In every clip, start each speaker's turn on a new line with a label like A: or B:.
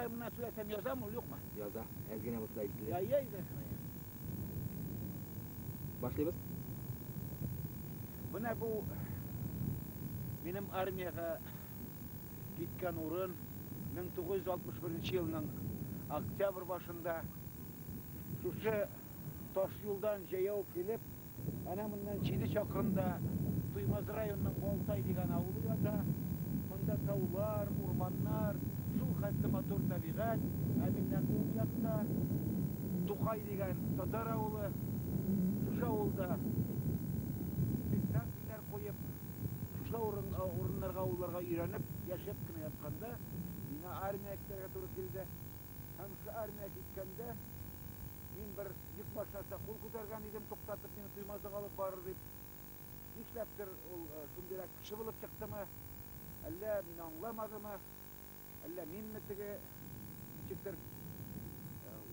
A: хәзер моннан сөйләсәм язамы ул, юкмы?
B: Яза. Әз генә булса да ишетелә.
A: Я, я, я.
B: Башлыйбыз.
A: Менә бу минем армиягә киткән урын 1961 елның октябрь башында шушы таш юлдан җәяү килеп, әнә моннан 7 чакрымда Туймазы районының Балтай дигән авылы ята. Монда таулар, урманнар, шул хәтле матур табигать. Ә миннән уң якта Тукай дигән татар авылы. Шушы авылда спектакльләр куеп, шушы урыннарга, авылларга өйрәнеп, яшәп кенә ятканда, миңа армия китәргә туры килде. Һәм шушы армия киткәндә, мин бер йөк машинасына кул күтәргән идем, туктатып мине Туймазыга алып барыр дип. Нишләптер ул шундыйрак кеше булып чыктымы, әллә мине аңламадымы, әллә минме теге ничектер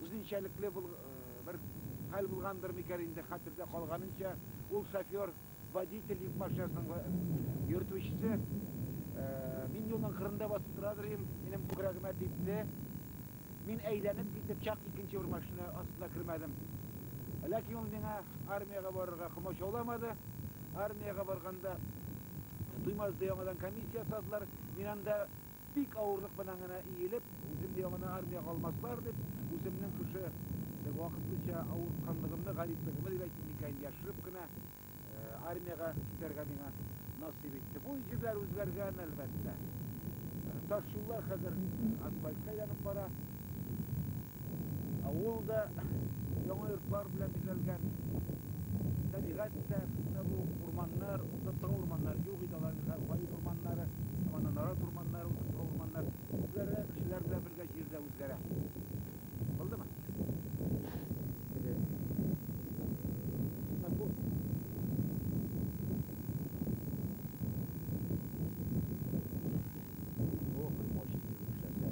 A: үзенчәлекле бер хәл булгандыр микән инде, хәтердә калганынча, ул шофер, водитель йөк машинасының йөртүчесе, мин юлның кырында басып торадыр идем, минем күкрәгемә типте. Мин әйләнеп китеп, чак икенче бер машина астына кермәдем. Ләкин ул миңа армиягә барырга комачауламады. Армиягә барганда Туймазыда яңадан комиссия ясадылар. Мин анда бик авырлык белән генә иелеп, үземне яңадан армиягә алмаслар дип, үземнең шушы вакытлыча авыртканлыгымны, гариплегемне дип әйтим микән, яшереп кенә армиягә китәргә миңа насыйп итте. Бу җирләр үзгәргән, әлбәттә. Таш юллар хәзер асфальтка әйләнеп бара. Авыл да яңа йортлар белән бизәлгән. Табигать тә, менә бу урманнар, утыртылган урманнар юк иде, алар хәзер каен урманнары, һәм нарат урманнары, утыртылган урманнар үзгәрә, кешеләр белән бергә җир дә үзгәрә. Булдымы? О, бер мощный эшләсә.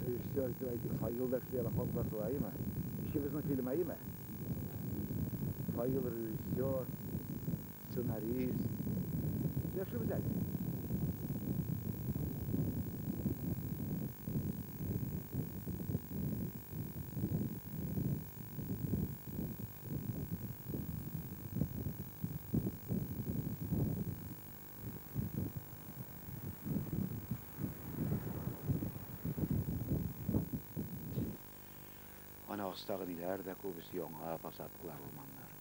A: Режиссер дип әйтик, Фаил да эшли ала, халыклар шулаймы? Ишебезнең фильмы әйеме? Фаил режиссер, сценарист. Сөйләшербез әле. Ана астагы ниләр дә күбесе яңа посадкалар, урманнар.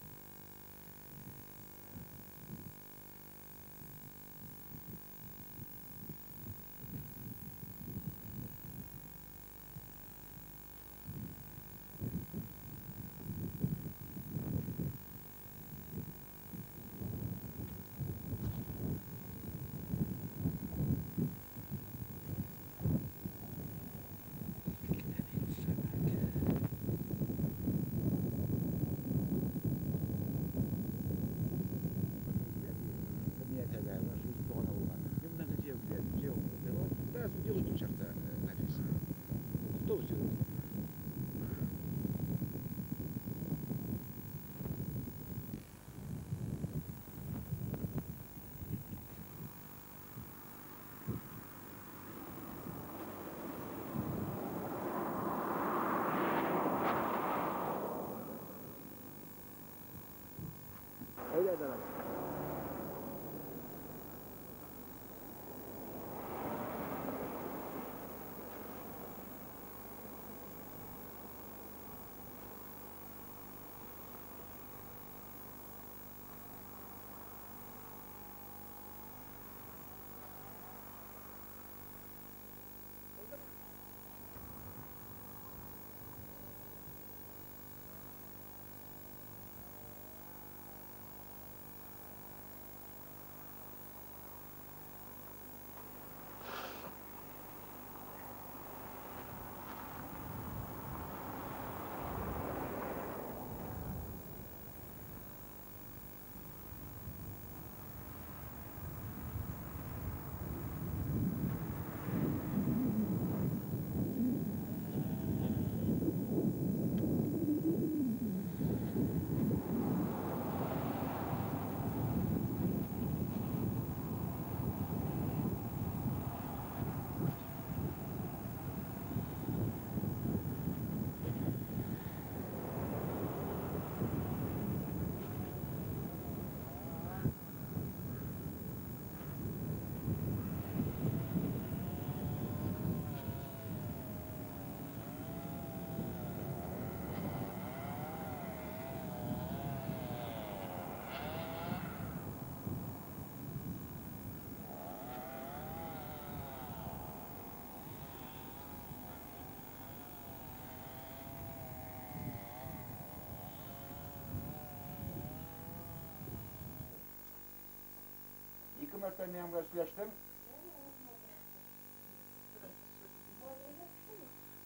A: мәртәбә мин аның белән сөйләштем.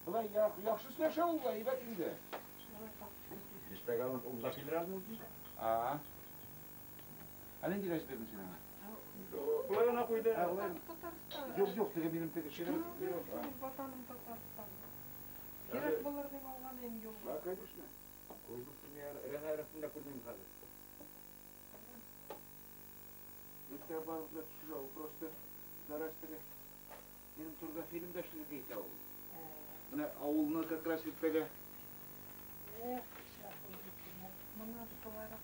A: Болай яхшы сөйләшә ул, әйбәт инде.
B: Иртәгә ул да килер әле ул.
A: А. Ә нинди гәзит бирдең син аңа?
B: Болай гына куйды.
A: Ә, болай.
C: Татарстан.
A: Юк, юк, теге минем теге шигырь.
C: Ватаным Татарстан. Кирәк булыр дип алган идем юлга.
A: Да, конечно.
B: Күрдем сине, Рәнә рәсемдә күрдем хәзер.
A: Иртә барыбыз да төшерә, ул просто зараз теге минем турыда фильм да эшләргә итә ул. Менә авылны как раз иртәгә.
C: Эх, моны шулайрак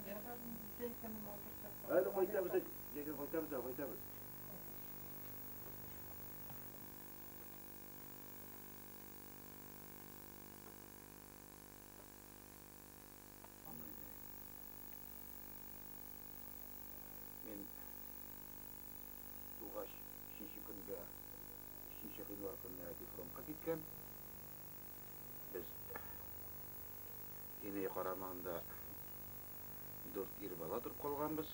C: ярар, җәй көне матур чакта.
A: Әле кайтабыз, җәйгә кайтабыз да кайтабыз. Мин тугач өченче көнгә, өченче гыйнвар көнне әти фронтка киткән. Без инәй карамагында дүрт ир бала торып калганбыз.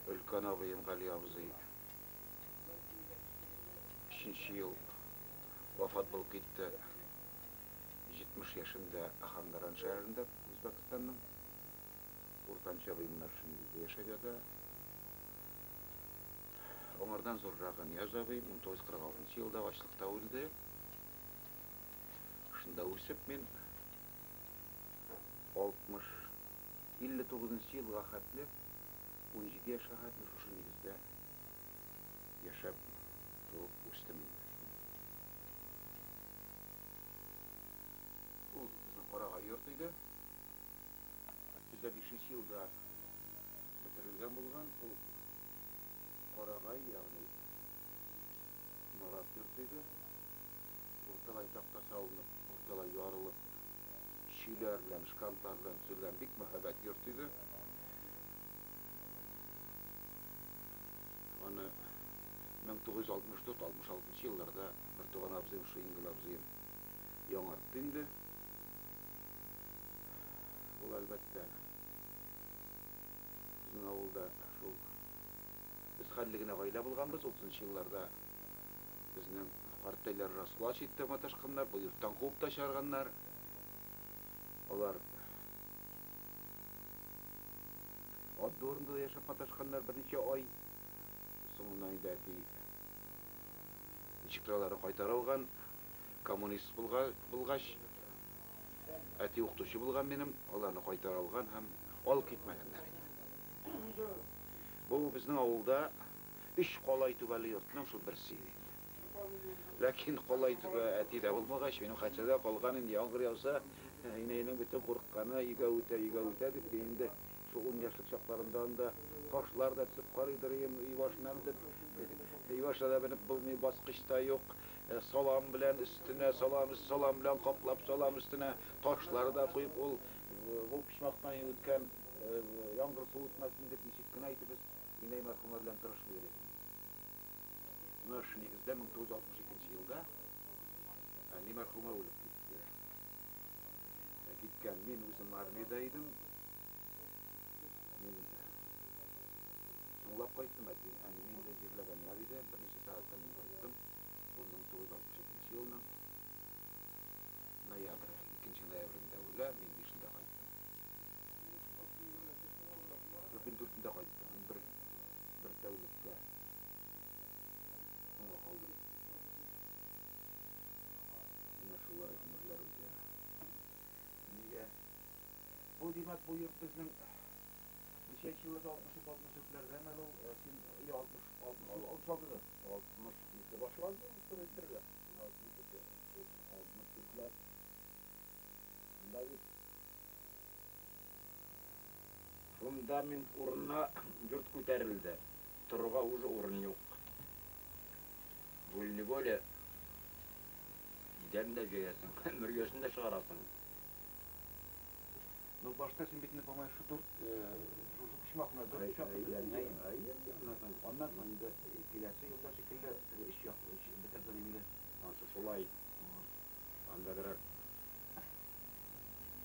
A: Өлкән абыем Гали абзый өченче ел вафат булып китте. 70 яшендә Ахангаран шәһәрендә, Үзбәкстанның. Уртанчы абыем менә шушы нигездә яшәп ята. Аңардан зуррагы Нияз абый 1946 елда ачлыкта үлде. Шунда үсеп мин 60 59 елга хәтле, 17 яшькә хәтле шушы нигездә яшәп, туып үстем инде. Ул безнең карагай йорт иде. 35 елда бетерелгән булган ул карагай, ягъни нарат йорт иде. Урталай такта салынып, урталай ярылып, чөйләр белән, шкантлар белән төзелгән бик мәһабәт йорт иде. Аны 1964-66 елларда бер туган абзыем, шул Ингел абзыем яңартты инде. Ул, әлбәттә, безнең авылда шул без хәлле генә гаилә булганбыз. 30 елларда безнең картәйләр раскулач итте маташканнар, бу йорттан куып та чыгарганнар. Алар ат дворында да яшәп маташканнар берничә ай. Соңыннан инде әти ничек тә аларны кайтара алган. Коммунист булгач, әти укытучы булган минем, аларны кайтара алган һәм алып китмәгәннәр инде. Бу безнең авылда өч калай түбәле йортның шул берсе иде инде. Ләкин калай түбә әти дә булмагач, минем хәтердә калган инде, яңгыр яуса, инәйнең бөтен курыкканы өйгә үтә, өйгә үтә дип, мин инде шул 10 яшьлек чакларымда анда ташлар да төшеп карыйдыр идем, өй башына менеп, өй башына да менеп булмый, баскыч та юк, салам белән өстенә, салам, салам белән каплап, салам өстенә ташлар да куеп, ул бу почмактан үткән яңгыр суы үтмәсен дип, ничек кенә итеп без инәй мәрхүмә белән тырышмый идек. Менә шушы нигездә 1962 елда әни мәрхүмә үлеп китте. Киткән, мин үзем армиядә идем. Мин соңлап кайттым, әти, әнине инде җирләгәннәр иде. Берничә сәгатьтән мин кайттым. Ул 1962 елның ноябрь, 2 ноябрендә үлә, мин 5-ндә кайттым. Юк, мин 4-ндә кайттым. Мин бер тәүлеккә соңга калдым. Менә шулай гомерләр үтә. Нигә? Бу, димәк, бу йорт безнең ничәнче елларда, 63-64-ләрдә мәл ул, син или 60, 66-да?
B: 62 башланды ул әйтергә. 62, 64-ләр. Шунда бит фундамент урынына йорт күтәрелде. Торырга уже урын юк. Воле-неволе идән дә җәясең, мөрьясен дә чыгарасың.
A: Ну, башта син бит, по-моему, шу дүрт, шушы почмак менә дүрт почмак бетердең, әйе. Аннан соң инде киләсе елда шикелле теге өч як өч бетердең инде.
B: Ансы шулай. Анда берәр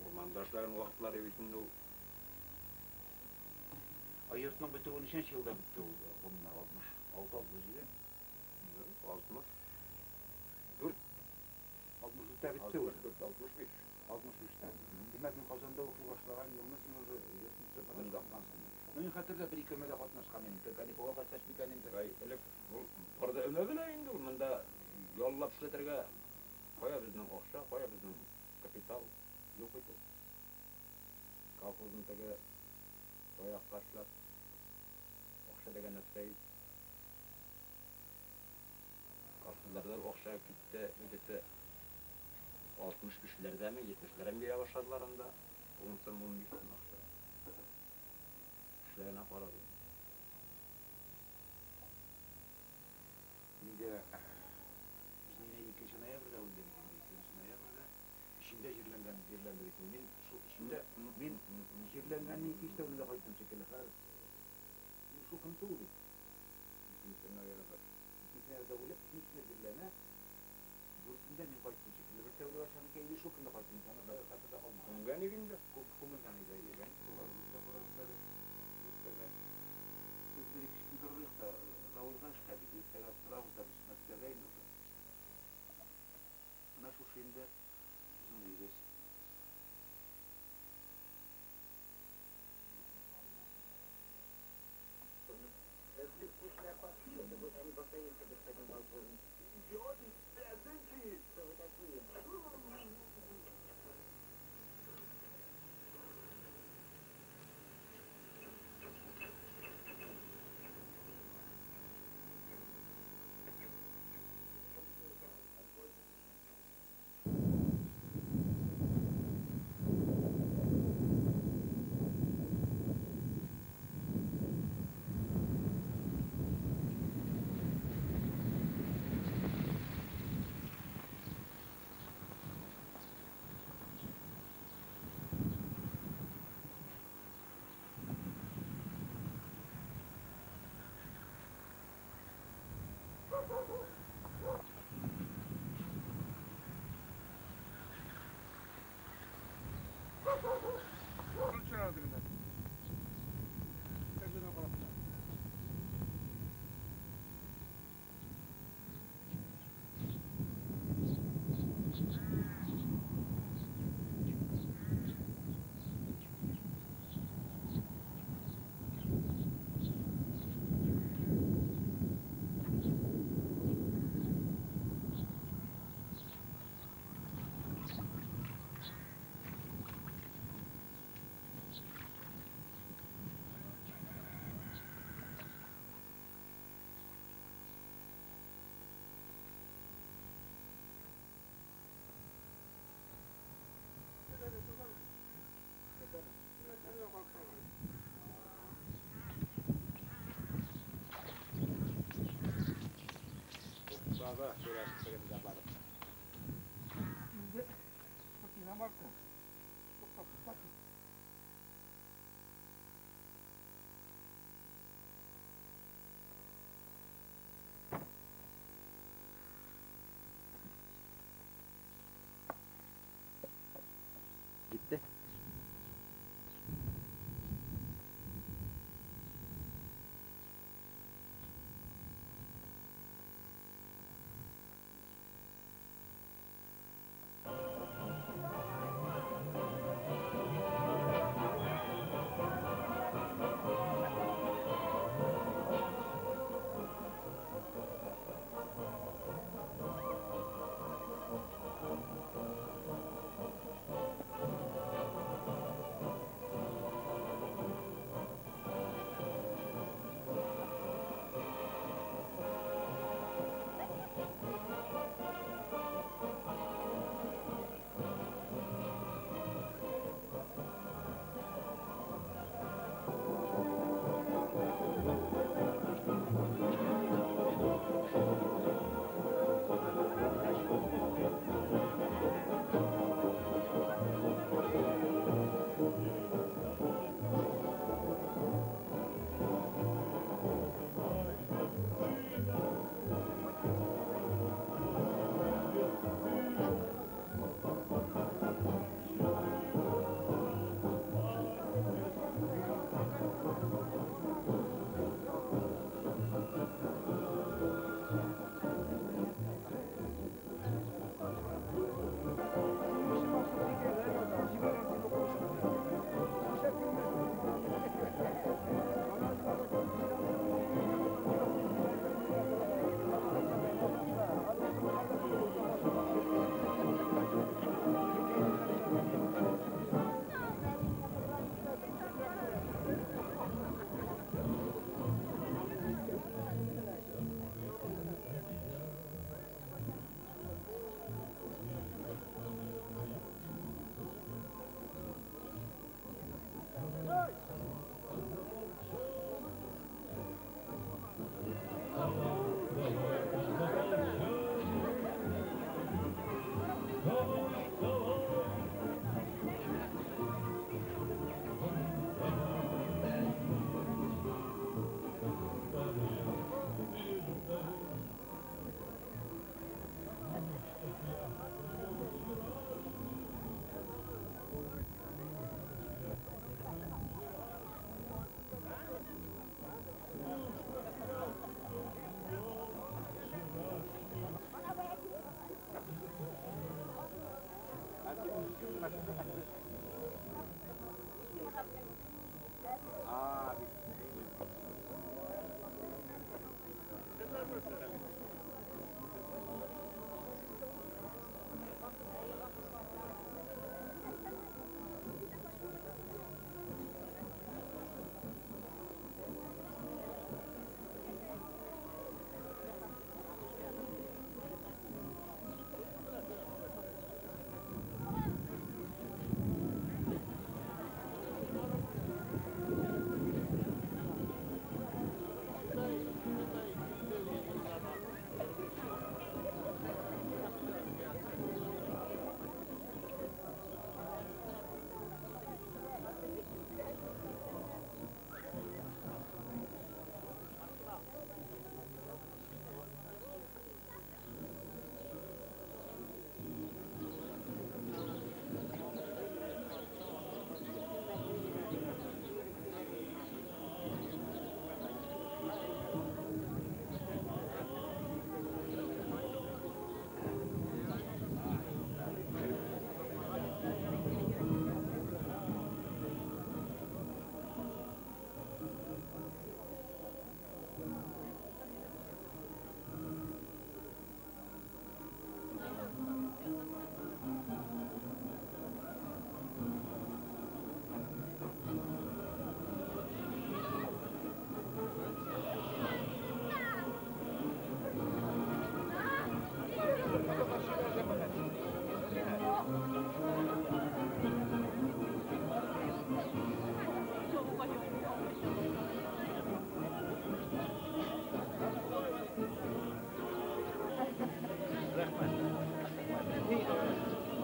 B: урманда эшләгән вакытлар бит инде ул.
A: Ә йортның бетүе ничәнче елда бетте ул? Гомумән 66, 67?
D: 64.
A: 64-тә бетте ул.
D: 65.
A: 65-тә. Димәк, мин Казанда укый башлаган елны син уже йортны төзеп маташкансың. Ну, мин хәтердә бер ике өмәдә катнашкан идем. Каникулга кайтсач микән инде.
B: Әй, элек ул барда өмә белә инде ул монда яллап эшләтергә кая безнең акча, кая безнең капитал юк бит ул. Колхозның теге таякка эшләп акча дигән нәрсә колхозларда акча китте, где-то 65-ләрдәме, 70-ләрдән бирә башладылар анда. 10 сум, 15 сум акча. Эшләренә карап инде.
A: Инде безнең инде 2 ноябрьдә үлде бит инде, 2 ноябрьдә. Эчендә җирләнгән, җирләнде бит. Мин шул эчендә, мин җирләнгәннең икенче тәүлегендә кайттым шикелле. Хәзер мин шул көн түгел бит.
D: 2 ноябрь.
A: 2 ноябрьдә үлеп, өченчесендә җирләнә. Дүртендә мин кайттым шикелле. Бер тәүлек аша микән, шул көндә кайттым. Аны хәтердә калмаган.
B: Күмгән инде.
A: Күмелгән иде. Шуларны карабыз әле. Иртәгә без бер ике көн торыйк та, заводга эшкә бит. Иртәгә торабыз да без Мәскәүгә инде уже. Менә шушы инде безнең өебез.
E: Господин полковник.
A: Идиоты,
E: Кто вы такие?
B: Туктады, күрәсең тегендә барып.
A: Инде иномарка. Туктап, туктап.
B: Gitti.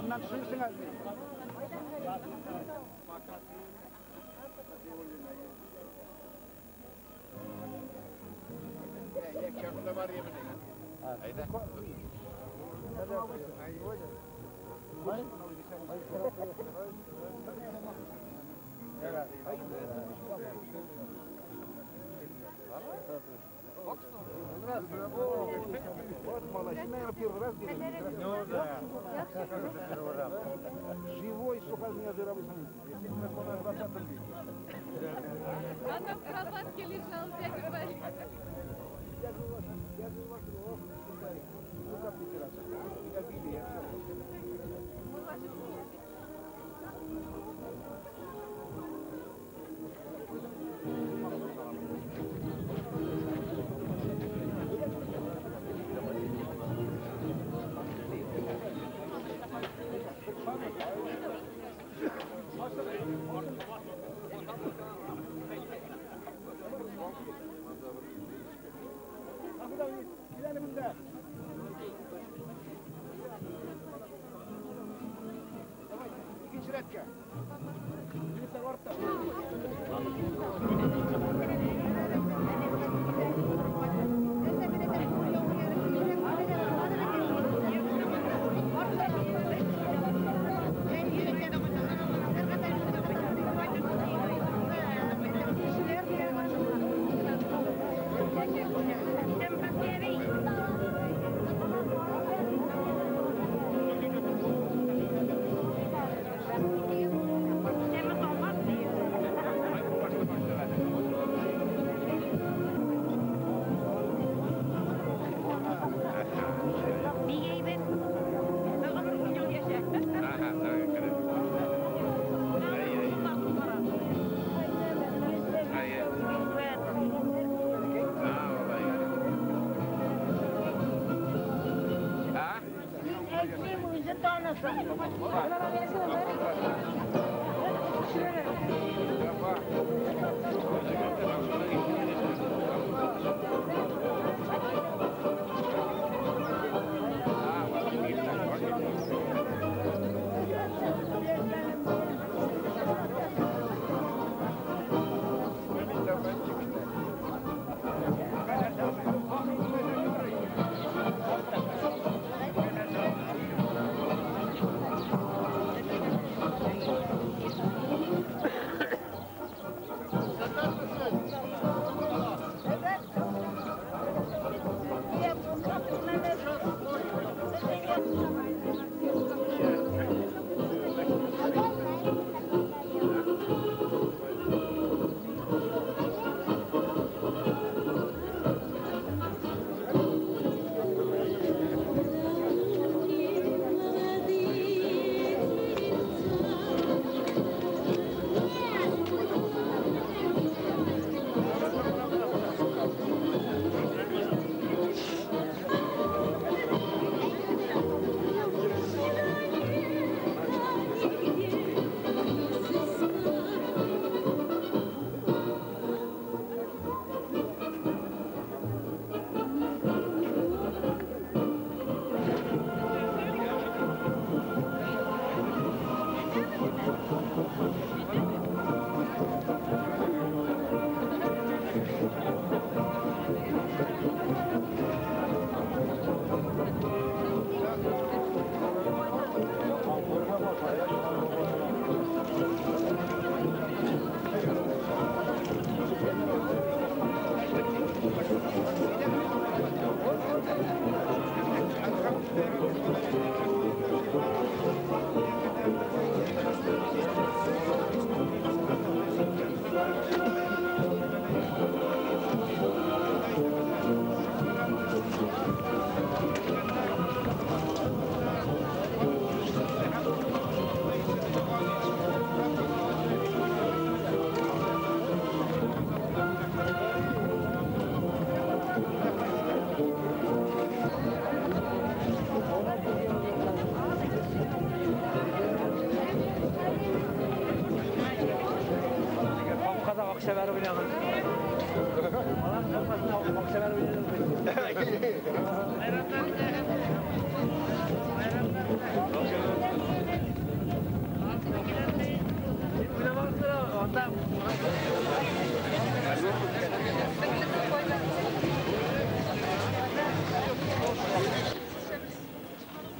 A: Шуннан төшерсең әле. Вот молодец, наверное, первый раз делает.
D: Ну да, первый раз.
A: Живой сухозмезый. В 20 веке.
F: Она в кроватке лежала, дядя Борис.
A: Я же вас, ну как притираться? Меня били, я все.
F: Мы ваши внуки.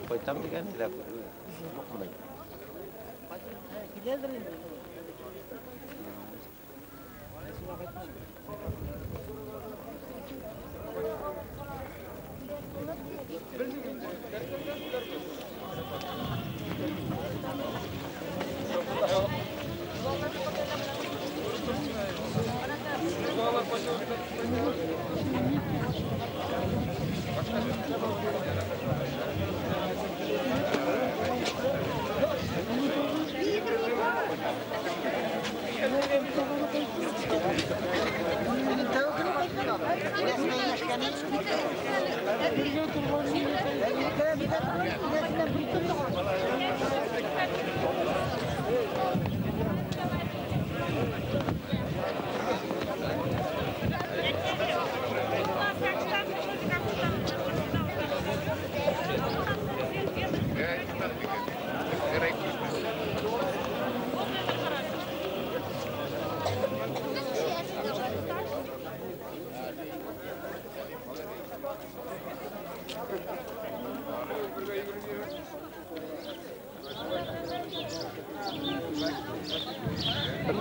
G: Кайтам дигән иде, юк монда.
E: Киләдер инде.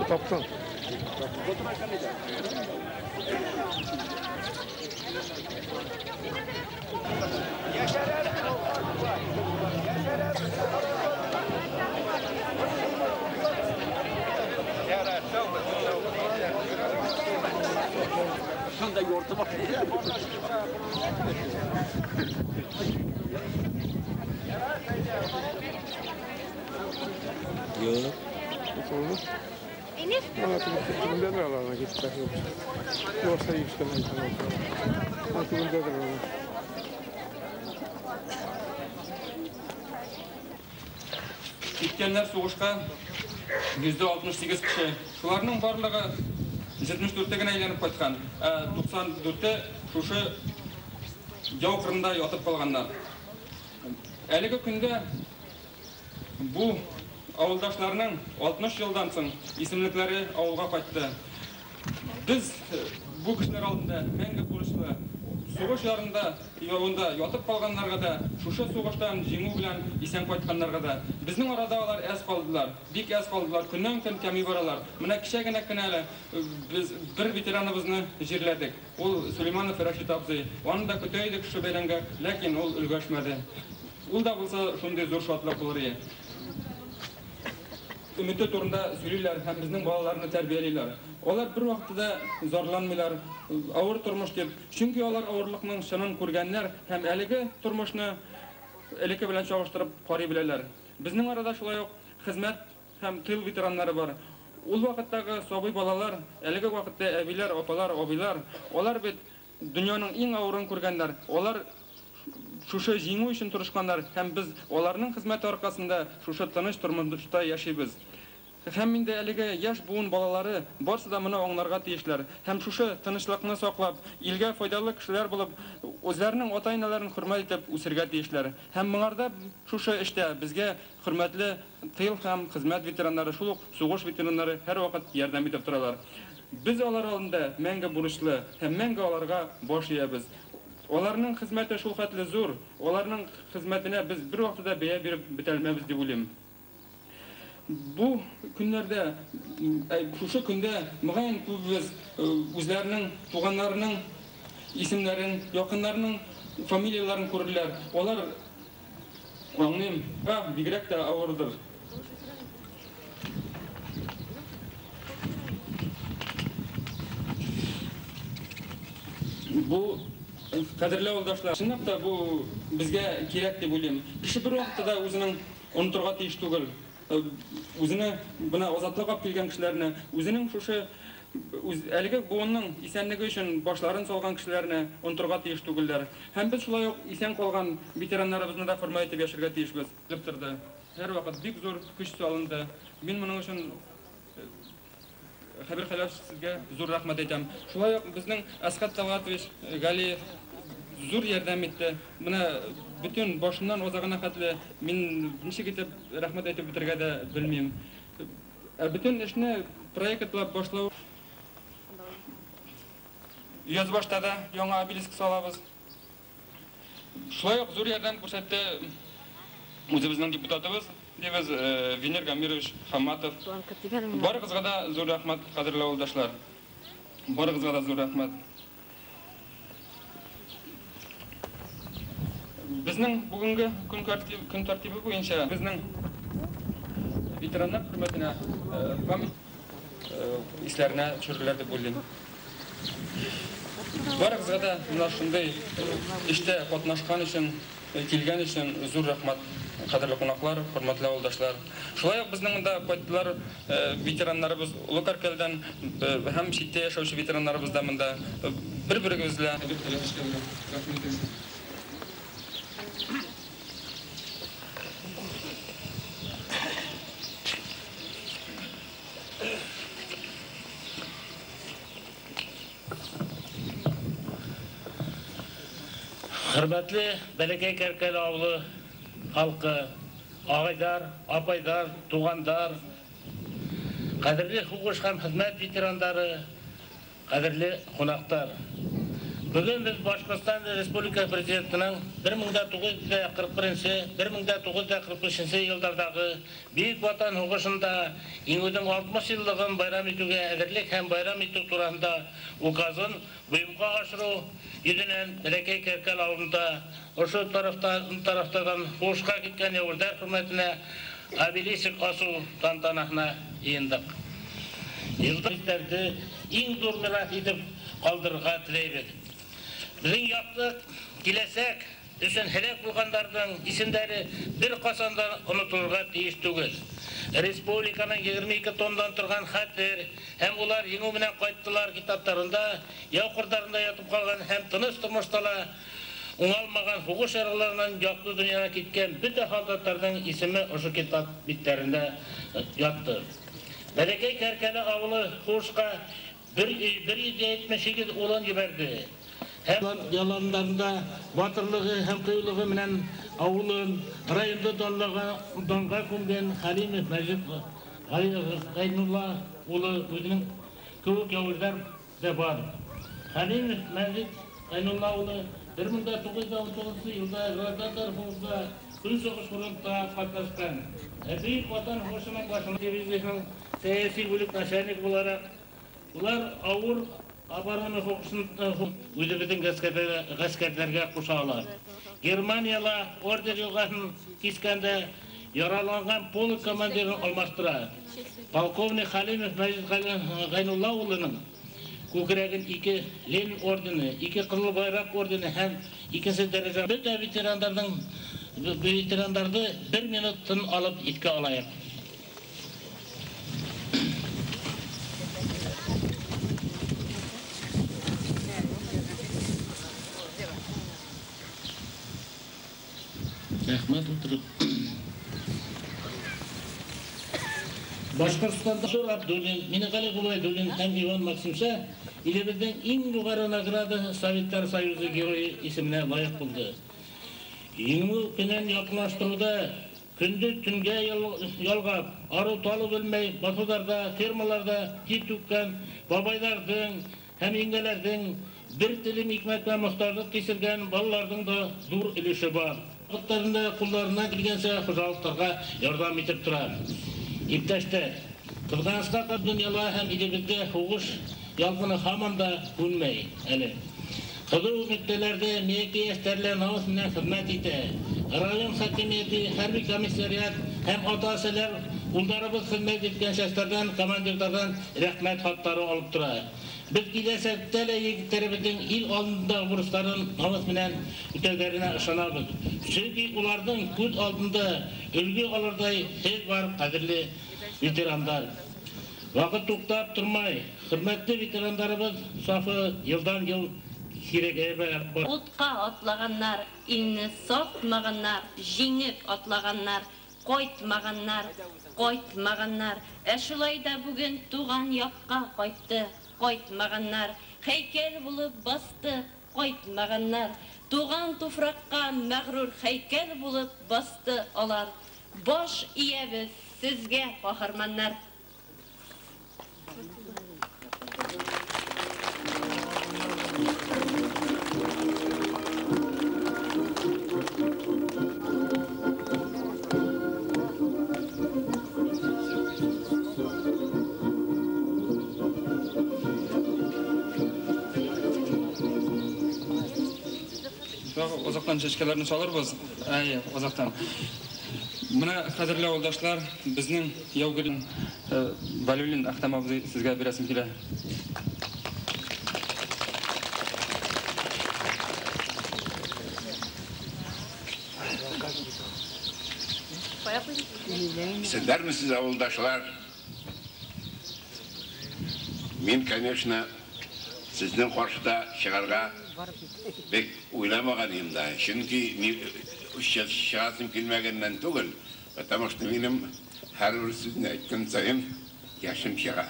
D: Тапсаң.
B: Шунда йортыма.
G: Юк.
D: Төбендәдер аларны китте. Юкса ишетмәйсең. Төбендәдер алар.
H: Киткәннәр сугышка 168 кеше. Шуларның барлыгы 74-те генә әйләнеп кайткан. Ә 94-те шушы яу кырында ятып калганнар. Әлеге көндә бу авылдашларның 60 елдан соң исемлекләре авылга кайтты. Без бу кешеләр алдында мәңге бурычлы. Сугыш ярында, явында ятып калганнарга да, шушы сугыштан җиңү белән исән кайтканнарга да. Безнең арада алар әз калдылар, бик әз калдылар, көннән-көн кәми баралар. Менә кичә генә кенә әле без бер ветераныбызны җирләдек. Ул Сулейманов Рәшит абзый. Аны да көтә идек шушы бәйрәмгә, ләкин ул өлгәшмәде. Ул да булса шундый зур шатлык булыр иде. Өмете турында сөйлиләр һәм безнең балаларны тәрбиялиләр. Алар бер вакытта да зарланмыйлар, авыр тормыш дип. Чөнки алар авырлыкның чынын күргәннәр һәм әлеге тормышны элекке белән чагыштырып карый беләләр. Безнең арада шулай ук хезмәт һәм тыл ветераннары бар. Ул вакыттагы сабый балалар, әлеге вакытта әбиләр, апалар, абыйлар, алар бит дөньяның иң авырын күргәннәр. Алар шушы җиңү өчен тырышканнар һәм без аларның хезмәте аркасында шушы тыныч тормышта яшибез. Һәм инде әлеге яшь буын балалары барсы да моны аңларга тиешләр. Һәм шушы тынычлыкны саклап, илгә файдалы кешеләр булып, үзләренең ата-аналарын хөрмәт итеп үсергә тиешләр. Һәм моңарда шушы эштә безгә хөрмәтле тыл һәм хезмәт ветераннары, шул ук сугыш ветераннары һәрвакыт ярдәм итеп торалар. Без алар алдында мәңге бурычлы һәм мәңге аларга баш иябез. Аларның хезмәте шул хәтле зур, аларның хезмәтенә без бер вакытта да бәя биреп бетә алмабыз дип уйлыйм. Бу көннәрдә, шушы көндә мөгаен күбебез үзләренең туганнарының исемнәрен, якыннарының фамилияларын күрерләр. Алар аңлыйм, бигрәк тә авырдыр. Бу кадерле авылдашлар, чынлап та бу безгә кирәк дип уйлыйм. Кеше бер вакытта да үзенең онытырга тиеш түгел. Үзенә бына азатлык алып килгән кешеләрне, үзенең шушы әлеге буынның исәнлеге өчен башларын салган кешеләрне онытырга тиеш түгелләр. Һәм без шулай ук исән калган ветераннарыбызны да хөрмәт итеп яшәргә тиешбез. Дип торды. Һәрвакыт бик зур көч салынды. Мин моның өчен Хәбир Хәләф сезгә зур рәхмәт әйтәм. Шулай ук безнең Әсхәт Талгатович Галиев зур ярдәм итте. Менә Бөтен башыннан азагына хәтле мин ничек итеп рәхмәт әйтеп бетерергә дә белмим. Бөтен эшне проектлап башлау. Язбашта да яңа обелиск салабыз. Шулай ук зур ярдәм күрсәтте үзебезнең депутатыбыз, дибез, Венер Гамирович Хаматов. Барыгызга да зур рәхмәт, кадерле авылдашлар. Барыгызга да зур рәхмәт. Безнең бүгенге көн тәртибе буенча безнең ветераннар хөрмәтенә память исләренә төшерелер дип уйлыйм. Барыгызга да менә шундый эштә катнашкан өчен, килгән өчен зур рәхмәт, кадерле кунаклар, хөрмәтле авылдашлар. Шулай ук безнең монда кайттылар ветераннарыбыз Олы Каркәлдән һәм читтә яшәүче ветераннарыбыз да монда бер-берегез белән.
I: Хөрмәтле Бәләкәй Кәркәл авылы халкы, агайдар, апайдар, тугандар, кадерле һугыш һәм хезмәт ветерандары, кадерле кунаклар. Бүген без Башкортстан Республика Президентының 1941-1945 еллардагы Бөек Ватан һугышында Җиңүнең 60 еллыгын байрам итүгә әзерлек һәм байрам итү турында указын буйынга ашыру йөзеннән Бәләкәй Кәркәл авылында ошо тарафтан һугышка киткән яугирҙәр хөрмәтенә обелиск асыу тантанаһына йыйындыҡ. Йылдырҙы иң ҙур мираҫ итеп ҡалдырырға теләйбеҙ. Беҙҙең яҡты киләсәк өсөн һәләк булғандарҙың исемдәре бер ҡасан да онотолорға тейеш түгел. Республиканың 22 томдан торған хәтер һәм улар еңеү менән ҡайттылар китаптарында, яу ҡырҙарында ятып ҡалған һәм тыныс тормошта ла уңалмаған һуғыш яраларынан яҡты донъяға киткән бөтә һалдаттарҙың исеме ошо китап биттәрендә ятты. Бәләкәй Кәркәле ауылы һуғышҡа 178 улын ебәрҙе. Яландарында батырлығы һәм ҡыйыулығы менән ауылын, районды данға күмгән Хәлимов Мәжит Ғәйнулла улы үҙенең кеүек яугирҙәр ҙә бар. Хәлимов Мәжит Ғәйнулла улы 1919 йылда граждандар һуғышында Көнсығыш фронтта ҡатнашҡан. Бөйөк Ватан һуғышының башында дивизияһының сәйәси бүлек начальник булараҡ улар ауыр оборона һуғышын үҙебеҙҙең ғәскәрҙәргә ҡушалар. Германияла ордер йылғаһын кискәндә яраланған полк командирын алмаштыра. Полковник Хәлимов Мәжит Ғәйнулла улының күкрәген 2 Ленин ордены, 2 Ҡыҙыл Байраҡ ордены һәм 2-нсе дәрәжә. Бөтә ветерандарҙы бер минут тын алып иҫкә алайыҡ. Рәхмәт ултырып. Башҡортостанда Шур Абдуллин, Минеғәле Ғүбәйҙуллин һәм Иван Максимша илебеҙҙең иң юғары награда Советтар Союзы Геройы исеменә лайыҡ булды. Еңеү көнөн яҡынлаштырыуҙа көндө төнгә ялғап, арыу-талыу белмәй баҫыуҙарҙа, фермаларҙа тир түккән бабайҙарҙың һәм еңгәләрҙең бер телем икмәккә мохтажлыҡ кисергән балаларҙың да ҙур өлөшө бар. Ваҡыттарында ҡулдарынан килгәнсә хужалыҡтарға ярҙам итеп тора. Иптәштәр, ҡыҙғанысҡа ҡаршы донъяла һәм илебеҙҙә һуғыш ялҡыны һаман да һүнмәй әле. Ҡыҙыу нөктәләрҙә миәке йәштәр лә намыҫ менән хеҙмәт итә. Район хакимиәте, хәрби комиссариат һәм ата-әсәләр улдарыбыҙ хеҙмәт иткән частарҙан, командирҙарҙан рәхмәт хаттары алып тора. Беҙ киләсәктә лә егеттәребеҙҙең ил алдындағы бурыстарын намыҫ менән үтәүҙәренә ышанабыҙ. Сөнки уларҙың күҙ алдында өлгө алырҙай һеҙ бар, ҡәҙерле ветерандар. Ваҡыт туҡтап тормай, хөрмәтле ветерандарыбыҙ сафы йылдан-йыл һирәгәйә бара.
J: Утҡа атлағаннар, илне сатмағаннар, җиңеп атлағаннар, ҡайтмағаннар, ҡайтмағаннар. Ә шулай ҙа бүген туған яҡҡа ҡайтты, ҡайтмағаннар. Һәйкәл булып басты кайтмаганнар. Туган туфракка мәгърур һәйкәл булып басты алар. Баш иябез сезгә, каһарманнар!
H: Озактан чәчкәләрне салырбыз. Әйе, озактан. Менә, кадерле авылдашлар, безнең яугир Валюлин Әхтәм абзый сезгә бирәсем килә.
K: Исәннәрмесез, авылдашлар? Мин, конечно, сезнең каршыда чыгарга бик уйламаган идем дә. Чөнки чыгасым килмәгәннән түгел, потому что минем һәрбер сүзне әйткән саен яшем чыга.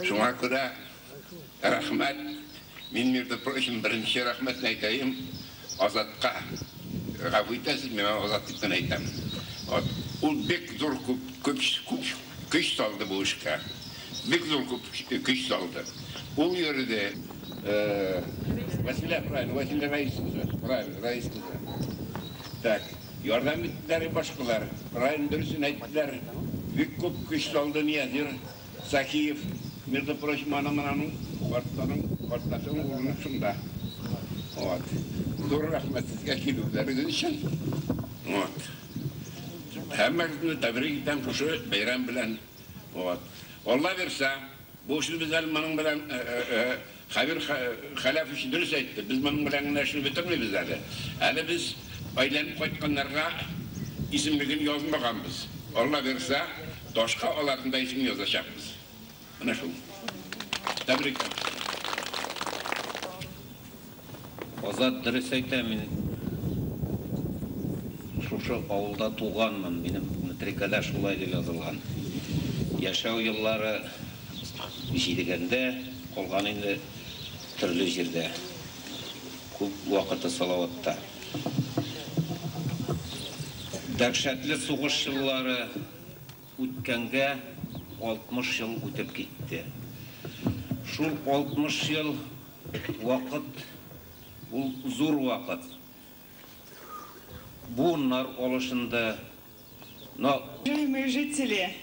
K: Шуңа күрә рәхмәт. Мин, между прочим, беренче рәхмәтне әйтәем Азатка. Гафу итәсез, мин аны Азат дип кенә әйтәм. Вот. Ул бик зур күп күп күп көч салды бу эшкә. Бик зур күп көч салды. Ул йөрде. Вәсилә, правильно, Вәсилә Раис кызы. Правильно, Раис кызы. Так, ярдәм иттеләр башкалар. Правильно, дөресен әйттеләр. Бик күп көч салды Ниязир Сахиев. Между прочим, аның аның картаның, картасының урыны шунда. Вот. Зур рәхмәт сезгә килүләрегез өчен. Вот. Һәммәгезне тәбрик итәм шушы бәйрәм белән. Вот. Алла бирсә, бу эшне без әле моның белән Хәбир Хәләфович дөрес әйтте. Без моның белән генә эшне бетермибез әле. Әле без әйләнеп кайтканнарга исемлеген язмаганбыз. Алла бирсә, ташка аларның да исемен язачакбыз. Менә шул. Тәбрик.
G: Азат дөрес әйтә, мин шушы авылда туганмын, минем метрикәдә шулай дип язылган. Яшәү еллары Җидегәндә, калган инде төрле җирдә. Күп вакыты Салаватта. Дәһшәтле сугыш еллары үткәнгә 60 ел үтеп китте. Шул 60 ел вакыт, ул зур вакыт. Буыннар алышынды. Но.
L: Уважаемые жители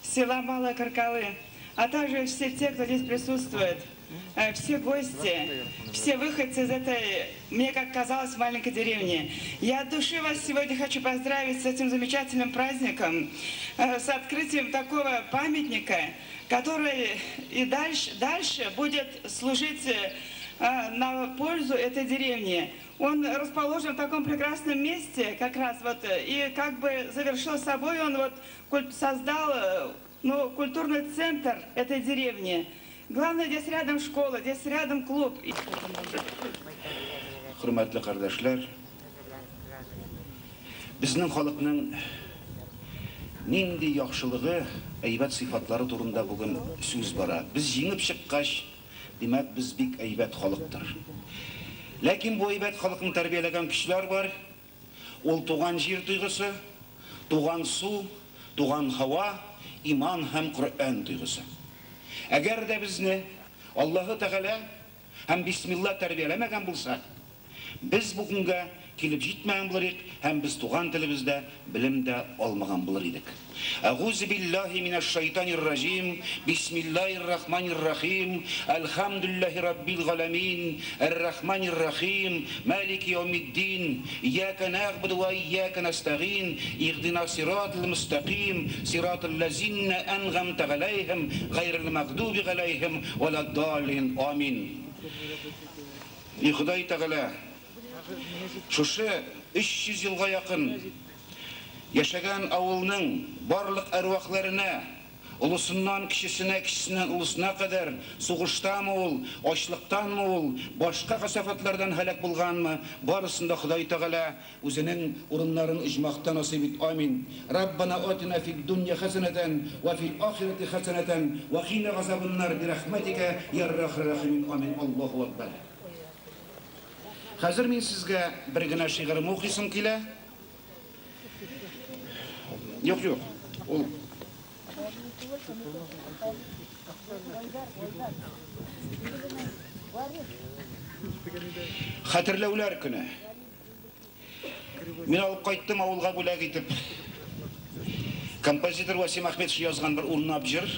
L: села Малые Каркалы, а также все те, кто здесь присутствует, все гости, все выходцы из этой, мне как казалось, маленькой деревни. Я от души вас сегодня хочу поздравить с этим замечательным праздником, с открытием такого памятника, который и дальше будет служить на пользу этой деревни. Он расположен в таком прекрасном месте, как раз вот, и как бы завершил собой, он вот создал, ну, культурный центр этой деревни. Главное, здесь рядом школа, здесь рядом клуб.
M: Хөрмәтле кардәшләр, безнең халыкның нинди яхшылыгы, әйбәт сыйфатлары турында бүген сүз бара. Без җиңеп чыккач, димәк, без бик әйбәт халыктыр. Ләкин бу әйбәт халыкны тәрбияләгән көчләр бар. Ул туган җир тойгысы, туган су, туган һава, иман һәм Коръән тойгысы. Әгәр дә безне Аллаһы Тәгалә һәм Бисмилла тәрбияләмәгән булса, без бу көнгә килеп җитмәгән булыр идек һәм без туган телебездә белем дә алмаган булыр идек. Әгузе биллаһи минәш шайтанир раҗим, бисмиллаһир рахманир рахим, әлхәмдүлиллаһи раббил галәмин, әр-рахманир рахим, малики яумиддин, ияка нәгъбуду ва ияка нәстәгыйн, иһдина сиратал мөстәкыйм, сиратал ләзиннә әнгамтә галәйһим, гайрил мәгъдуби галәйһим, вәләд-даллин. Амин. И Ходай Тәгалә, шушы 300 елга якын яшәгән авылның барлык әрвахларына Олысыннан кечесенә, кечесеннән олысына кадәр, сугыштамы ул, ачлыктанмы ул, башка касафатлардан һәлак булганмы, барысын да Ходай Тәгалә үзенең урыннарын оҗмахта насыйп ит. Амин. Раббана атина фид дунья хәсәнәтән вә фил ахирәти хәсәнәтән вә кина газабыннар бирахмәтикә я архамар рахимин. Амин. Аллаһу акбар. Хәзер мин сезгә бер генә шигырем укыйсым килә. Юк, юк. Ул Хәтерләүләр көне. Мин алып кайттым авылга бүләк итеп. Композитор Васим Ахметов язган бер унлап җыр.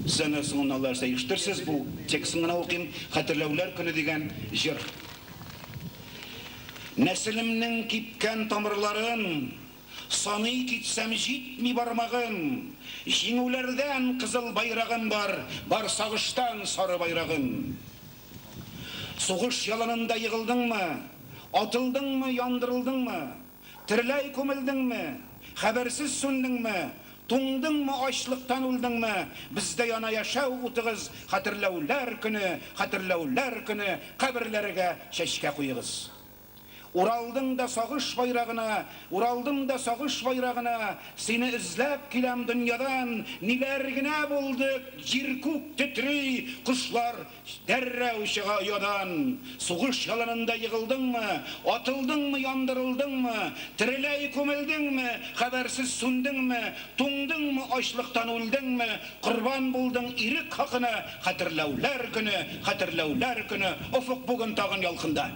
M: Сез аны соңыннан аларса ишетерсез, бу текстын гына укыйм. Хәтерләүләр көне дигән җыр. Нәселемнең кипкән тамырларын саный китсәм җитми бармагым. Җиңүләрдән кызыл байрагым бар, бар сагыштан сары байрагым. Сугыш яланында егылдыңмы? Атылдыңмы, яндырылдыңмы? Тереләй күмелдеңме? Хәбәрсез сүндеңме? Туңдыңмы, ачлыктан үлдеңме? Бездә яна яшәү утыгыз, хәтерләүләр көне, хәтерләүләр көне, каберләргә чәчкә куегыз. Уралдың да сагыш байрагына, Уралдым да сагыш байрагына, сине эзләп киләм дөньядан, ниләр генә булды, җир күк тетри, кошлар дәррәү чыга оядан. Сугыш яланында егылдыңмы, атылдыңмы, яндырылдыңмы, тереләй күмелдеңме, хәбәрсез сүндеңме, туңдыңмы, ачлыктан үлдеңме, корбан булдың ирек хакына, хәтерләүләр көне, хәтерләүләр көне, офык бүген тагын ялкында.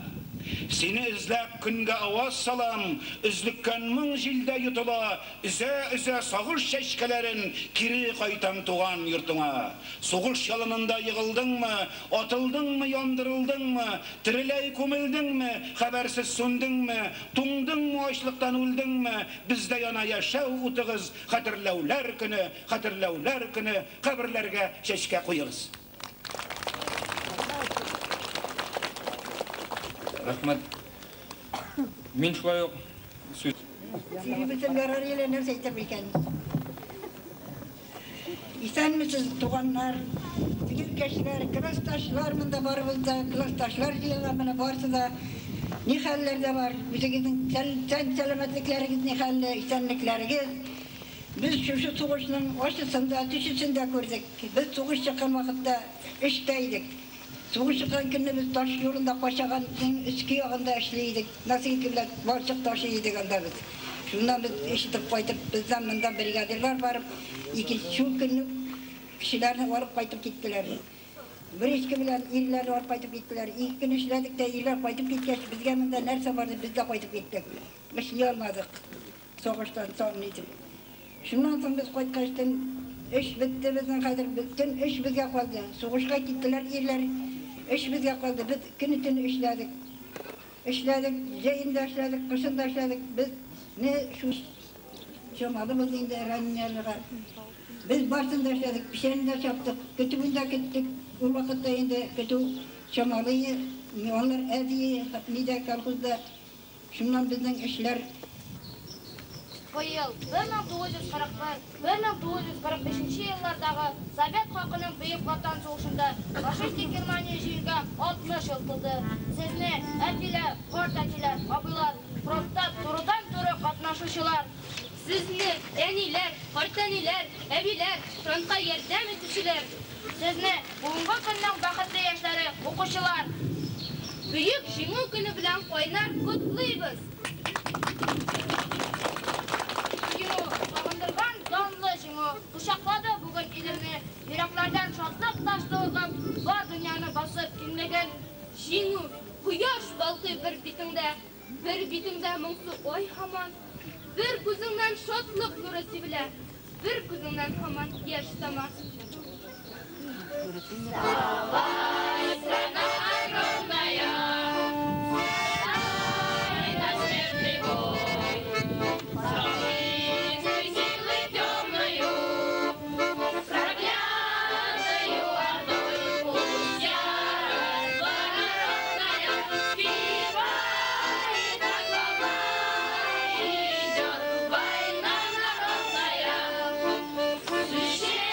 M: Сине эзләп көнгә аваз салам, өзлеккән моң җилдә йотыла, өзә-өзә сагыш чәчкәләрен кире кайтам туган йортыңа. Сугыш яланында егылдыңмы, атылдыңмы, яндырылдыңмы, тереләй күмелдеңме, хәбәрсез сүндеңме, туңдыңмы, ачлыктан үлдеңме, бездә яна яшәү утыгыз, хәтерләүләр көне, хәтерләүләр көне, каберләргә чәчкә куегыз.
H: Рәхмәт. Мин шулай ук сүз.
N: Сөйли белсәм ярар әле, нәрсә әйтер микән? Исәнмесез, туганнар, кәшләр, классташлар, монда барыбыз да, классташлар җыелган, менә барысы да ни хәлләрдә бар? Үзегезнең тән сәламәтлекләрегез ни хәлле, исәнлекләрегез? Без шушы сугышның ачысын да, төчесен дә күрдек. Без сугыш чыккан вакытта эштә идек. Сугыш чыккан көнне без таш юлында Качаганның өске ягында эшли идек. Носилки белән балчык ташый идек анда без. Шуннан без ишетеп кайтып, бездән монда бригадирлар барып, икенче шул көнне кешеләрне алып кайтып киттеләр. Бер эшке белән ирләрне алып кайтып киттеләр. Ике көн эшләдек тә ирләр кайтып киткәч, безгә монда нәрсә бар дип, без дә кайтып киттек. Эшли алмадык. Сугыштан соң нитеп. Шуннан соң без кайткачтын эш бетте безнең хәзер, бөтен эш безгә калды. Сугышка киттеләр ирләр. Эш безгә калды. Без көне-төне эшләдек. Эшләдек, җәен дә эшләдек, кышын да эшләдек. Без не шу чамалыбыз инде раннялыга. Без барысын да эшләдек, печәнен дә чаптык, көтүен дә көттек. Ул вакытта инде көтү чамалы, алар әзи, нидә колхозда. Шуннан безнең эшләр.
O: Быел 1941-1945 еллардагы Совет халкының Бөек Ватан сугышында фашистик Германия җиңүгә 60 ел тулды. Сезне әтиләр, карт әтиләр, абыйлар, фронтта турыдан-туры катнашучылар,
F: сезне әниләр, картәниләр, әбиләр, фронтка ярдәм итүчеләр,
O: сезне бүгенге көннең бәхетле яшьләре, укучылар,
F: Бөек Җиңү көне белән кайнар котлыйбыз.
O: Җиңү, сагындырган данлы җиңү, кочаклады бүген илемне, йөрәкләрдән шатлык ташты ургып, бар дөньяны басып киңлеген.
F: Җиңү, кояш балкый бер битеңдә, бер битеңдә моңсу ай һаман, бер күзеңнән шатлык нуры сибелә, бер күзеңнән һаман яшь тама.
O: Давай, страна огромная, вставай на смертный бой. С силой темною, с проклятою ордой, пусть ярость благородная спивает голова, идет война народная. Священная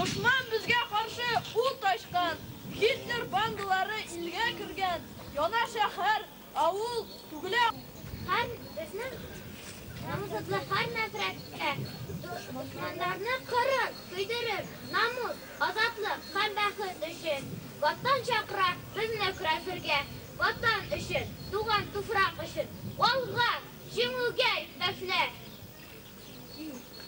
F: Дошман безгә каршы ут ачкан, Гитлер бандалары илгә кергән, яна шәһәр, авыл түгелә.
O: Һәр безнең намуслы һәр нәфрәткә дошманнарны кырып, көйдереп, намус, азатлык һәм бәхет өчен Ватан чакыра безне көрәшергә. Ватан өчен, туган туфрак өчен, алга, җиңүгә иптәшләр!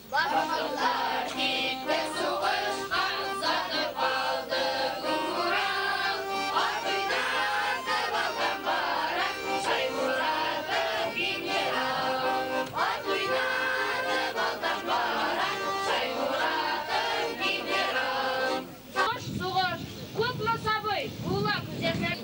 O: Башкортлар китте сугышка, сатып алды Урал. Ат уйнатып алган бара Шаймуратов генерал. Ат уйнатып алган бара Шаймуратов генерал.
F: Сугыш, сугыш, күпме сабый була күз яшьләр.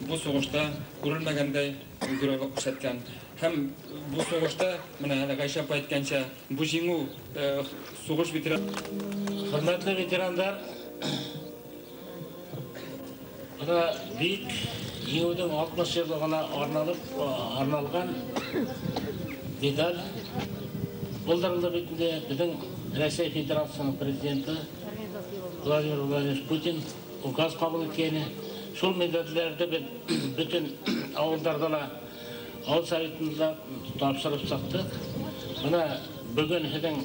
H: Бу сугышта күрелмәгәндәй геройлык күрсәткән. Һәм бу сугышта, менә әле Гайшә апа әйткәнчә, бу җиңү сугыш ветеран.
I: Хөрмәтле ветерандар, менә бик җиңүнең 60 еллыгына арналган медаль булдырылды бит инде. Безнең Россия Федерациясенең президенты Владимир Владимирович Путин указ кабул иткәне. Шул медальләрне без бөтен авылларда ла, авыл советында тапшырып чыктык. Менә бүген һеҙҙең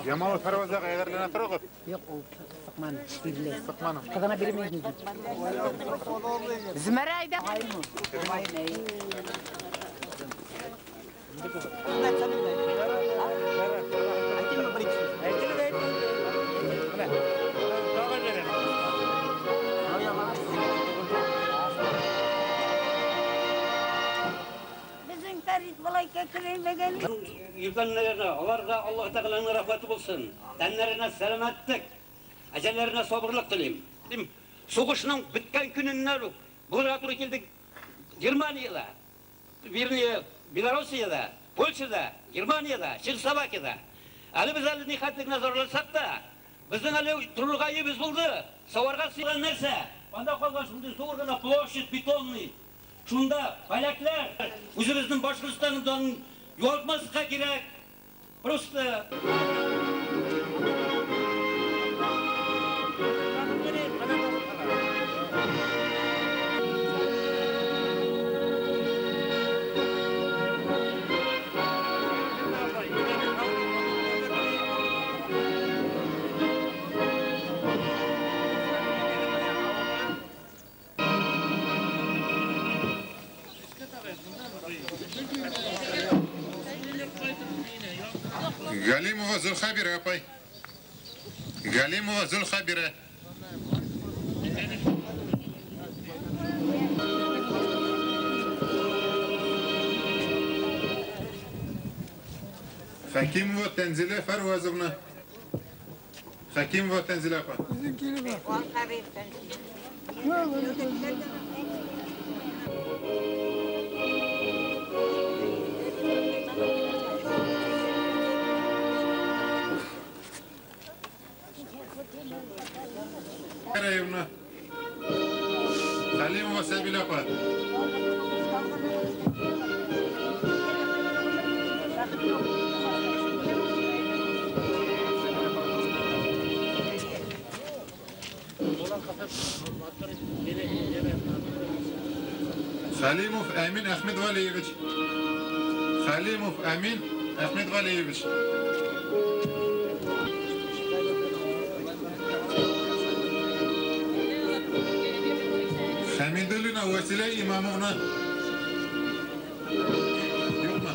P: Ямалы Фәрвазаға әҙерләнә тороғоҙ?
E: Юҡ, ул сыҡманы, бирле.
P: Сыҡманы.
E: Ҡыҙына бирмәй инде. Зөмәрә әйҙә.
N: Беҙҙең Фәрит былай кәкрәймәгән.
Q: Йөргәннәренә, аларга Аллаһ Тәгаләнең рәхмәте булсын. Тәннәренә сәламәтлек, әҗәлләренә сабырлык телим. Сугышның беткән көненнән үк булырга туры килде Германиядә, вернее, Белоруссиядә, Польшада, Германиядә, Чехословакиядә. Әле без әле нихәтлек назарласак та, безнең әле торырга өебез булды. Саварга сыйган нәрсә? Анда калган шундый зур гына площадь бетонный. Шунда поляклар үзебезнең Башкортстанның данын югалтмаска кирәк. Просто
P: Галимова Зульхабира апай. Галимова Зульхабира. Хакимова Танзиля Фарвазовна. Хәкимова Тәнзилә апа. Караевна. Халимова Сәбилә апа. Халимов Әмин Әхмедвалиевич. Халимов Әмин Әхмедвалиевич. Хәмидуллина Василә Имамовна. Юкмы?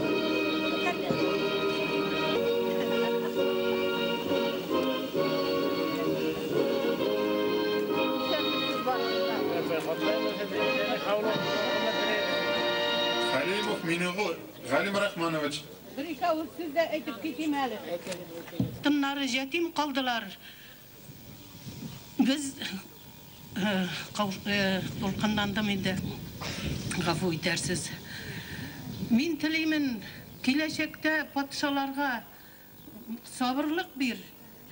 P: Халимов Минигул Галим Рахманович.
R: Бер ике авыз сүз дә әйтеп китим әле. Тыннары җәтим калдылар. Без дулкынландым инде. Гафу итәрсез. Мин телимен киләчәктә патшаларга сабырлык бир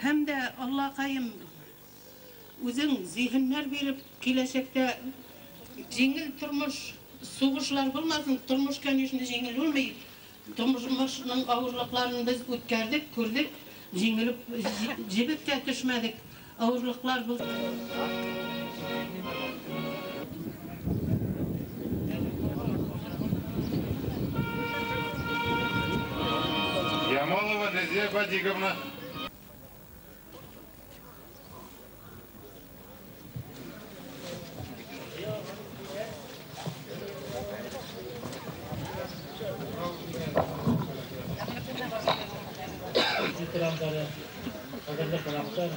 R: һәм дә Аллакаем үзең зиһеннәр биреп киләчәктә җиңел тормыш, сугышлар булмасын. Тормыш, конечно, җиңел булмый. Тормышның авырлыкларын без үткәрдек, күрдек, җиңелеп, җебеп тә төшмәдек. Авырлыклар булды.
P: Ямалова Назия Бадиговна.
I: Ветераннары, кадерле кунаклар,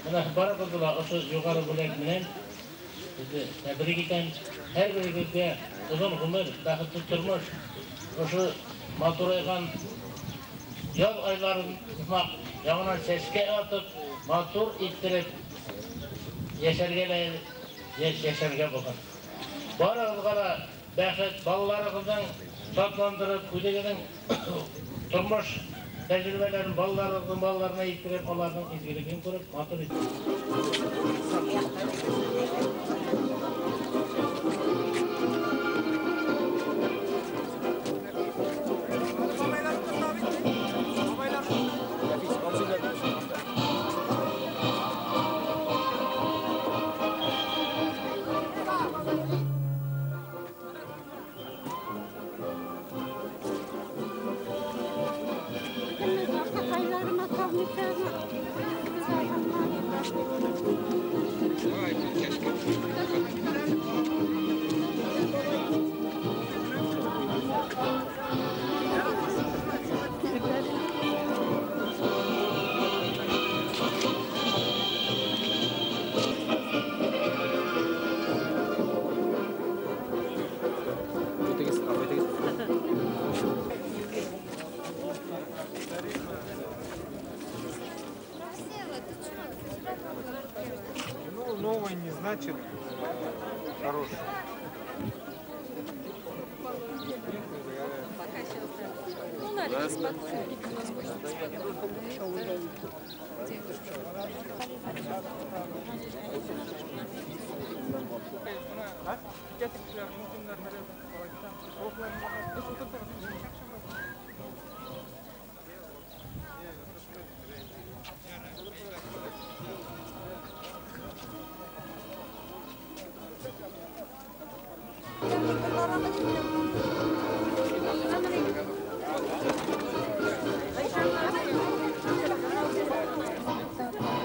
I: менә барыгызны да ошо югары бүләк белән безне тәбрик итәм. Һәрберегезгә озын гомер, бәхетле тормыш, ошо матурайган яз айларын яңадан чәчкә атып, матур иттереп яшәргә лә яшәргә булсын. Барыгызга да бәхет, балаларыгызның шатландырып, үзегезнең тормыш тәҗрибәләрен балаларыгызның балаларына җиткереп, аларның изгелеген күреп, матур итеп.
D: Ну, новое не значит хороший.
C: Ну, налики спокойно, у нас больше спокойно.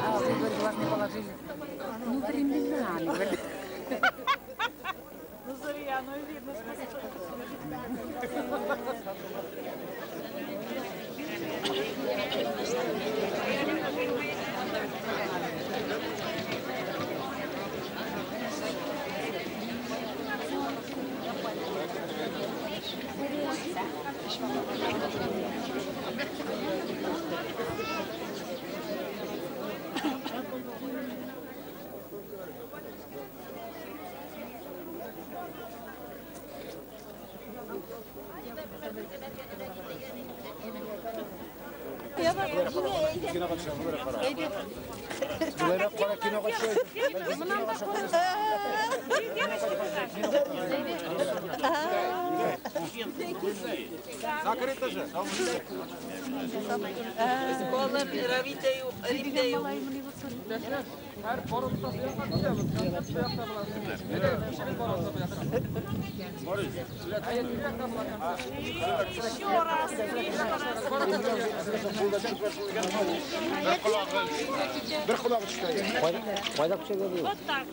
E: А вы, глаз не положили. Ну, временами.
C: Ну, Зария, ну видно, что...
A: Кинога төшә, болайрак кара. Болайрак кара, кинога төшә. Закрыто же.
S: Балалар Равита юк, Римдә юк.
R: Еще раз,
A: Бер колагы төшкән.
G: Кайда төшә бу?
R: Вот так.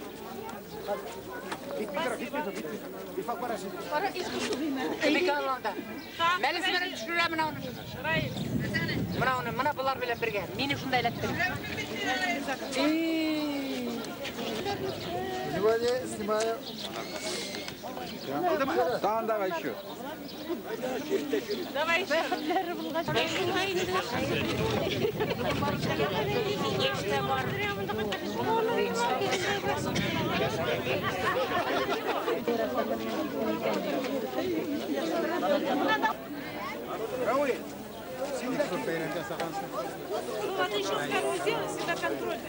E: Мәлес менә төшерә менә аны. Менә аны, менә болар белән бергә. Мине шунда эләктерә.
A: Внимание, снимаю.
G: Тагын давай еще.
R: Давай еще.
A: Раули,
R: Ну, вот еще как сделай, всегда контрольная.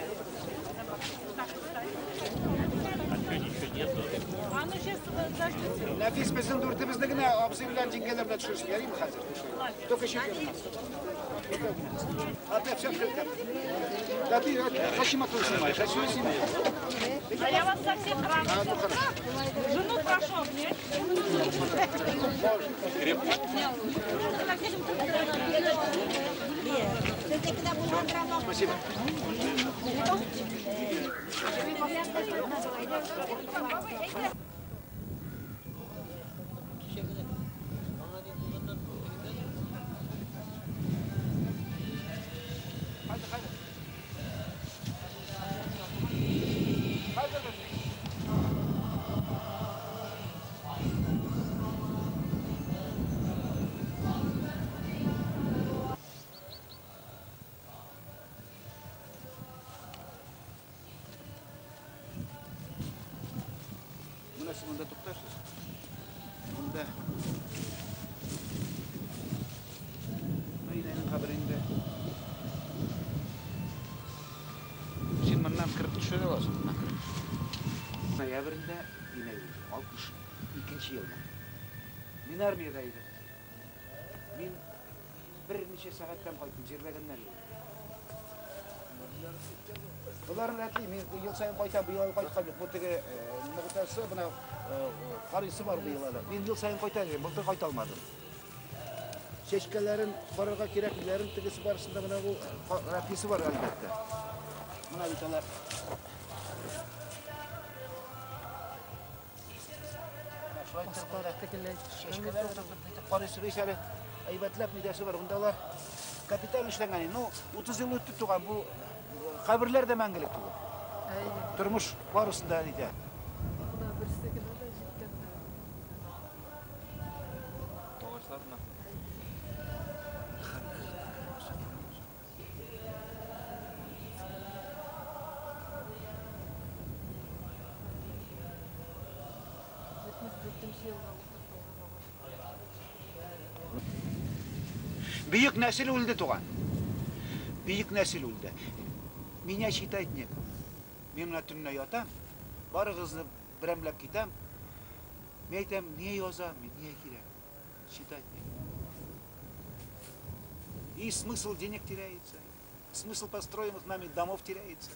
R: А ну сейчас дождется.
A: Нәфис безнең дүртебезне генә абзый белән җиңгәләр белән төшерсен, ярыймы хәзер? Только еще А ты все открыто. Да ты Хашима тоже снимаешь, Хашима снимаешь.
R: А я вас со всех рано. Жену прошу обнять.
A: Спасибо. Менә сез монда туктарсыз. Монда. Инәнең каберендә. Син моннан кереп төшә аласың, моннан кереп. Ноябрендә инә 62 елда. Мин армиядә идем. Мин берничә сәгатьтән кайттым, җирләгәннәр иде. Боларын рәтли, мин ел саен кайтам, быел кайткан юк. Бу теге ныгытасы, менә карыйсы бар быел әле. Мин ел саен кайта идем, былтыр кайта алмадым. Чәчкәләрен карарга кирәк, ниләрен тегесе барысында менә бу рәтлисе бар әлбәттә. Менә бит алар. Шулай итеп, чәчкәләр утыртып, нитеп карыйсы бит әле. Әйбәтләп нидәсе бар. Монда алар капиталь эшләнгән. Ну, 30 ел үтте туган бу каберләр дә мәңгелек түгел. Тормыш барысында нидә.
C: Берсе генә дә җиткән.
H: Агачларына.
A: Бөек нәсел үлде туган. Бөек нәсел үлде. Меня считать некому. Мин менә төнлә ятам, барыгызны берәмләп китәм. Мин әйтәм, не язам, мин не кирәк. Считать некому. И смысл денег теряется, смысл построенных нами домов теряется.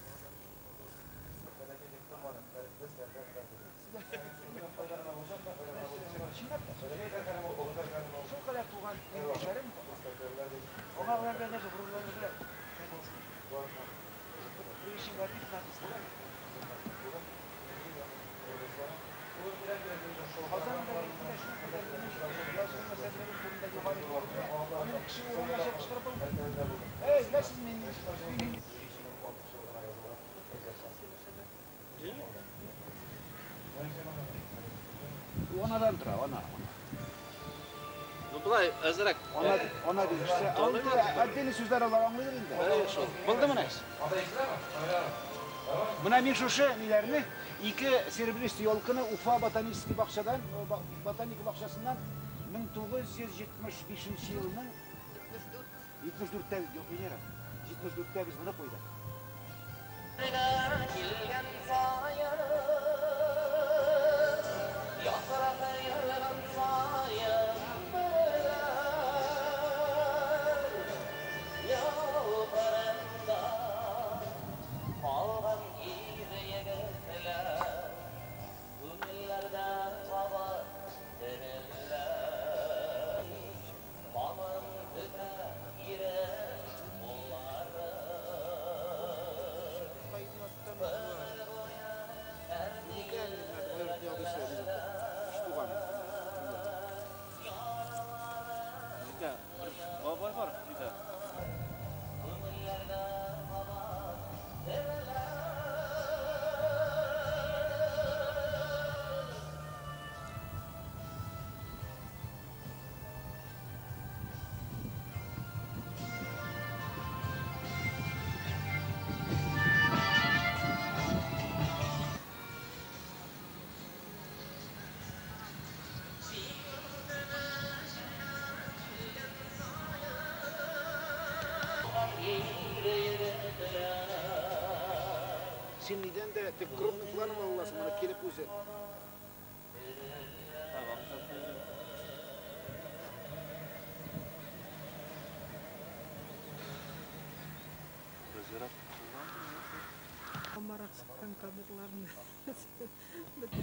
A: Онадан тора, она.
G: Ну, былай, әзірәк.
A: Она дигән. Отдельный сүзләр алар аңлыйдыр инде. Булды менә. Менә мин шушы ниләрне, ике серебристый елканы Уфа ботанический бакчадан, ботаника бакчасыннан 1975 елның 74-тә юк, Венера. 74-тә без моны куйдык.
S: Килгән саен, яфрак ерган саен, яу кырында калган ир-егетләр, күңелләрдә кабат терелә. Канын түгә ирек уллары.
G: Җитә, бер бабай бар, җитә.
S: Күңелләрдә кабат терелә.
A: Син нидән дә тик крупный планом аласың, моны килеп үзе.
C: Амарак чыккан кадрларны.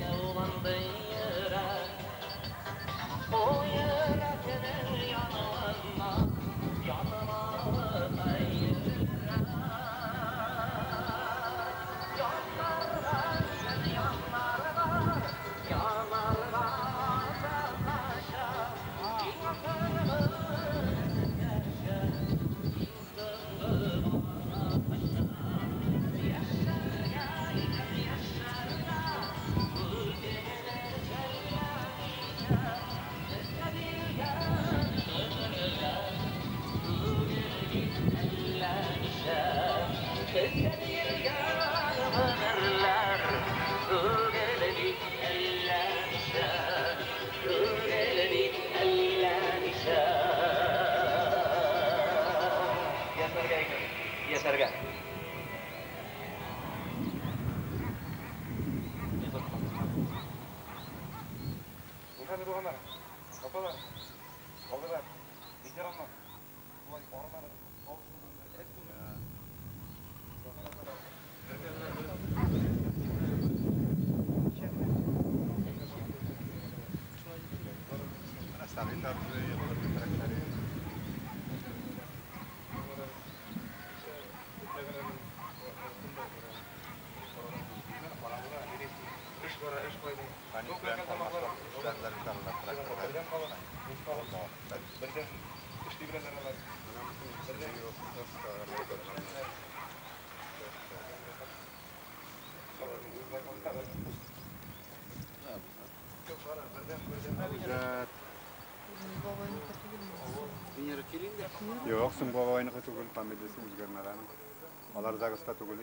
S: Яуланды йөрәк, о йөрәкнең януына янмалы йөрәк. Яннарга, яннарга, янарга саташа, иң ахыргы көнгәчә, иң соңгы аша. Яшәргә, яшәргә, үзеңне жәлләмичә, безгә биргән гомерләр, түгел бит әллә ничә. Безгә биргән гомерләр, түгел бит әллә ничә, түгел бит әллә ничә.
G: Яшәргә икән, яшәргә.
D: Хөрмәтле туганнар, апалар, абыйлар, ветераннар, шулай аралары тавыш әз түгел.
P: Сәгыйть абзый, тракторы.
D: Эш бара, эш кайда. Бердәм эшли беләләр алар.
P: Гүзәт.
C: Бабайныкы түгелме?
A: Венера килин дә.
P: Юк, соң бабайныкы түгел, фамилиясе үзгәрмәгән. Алар ЗАГСта түгел.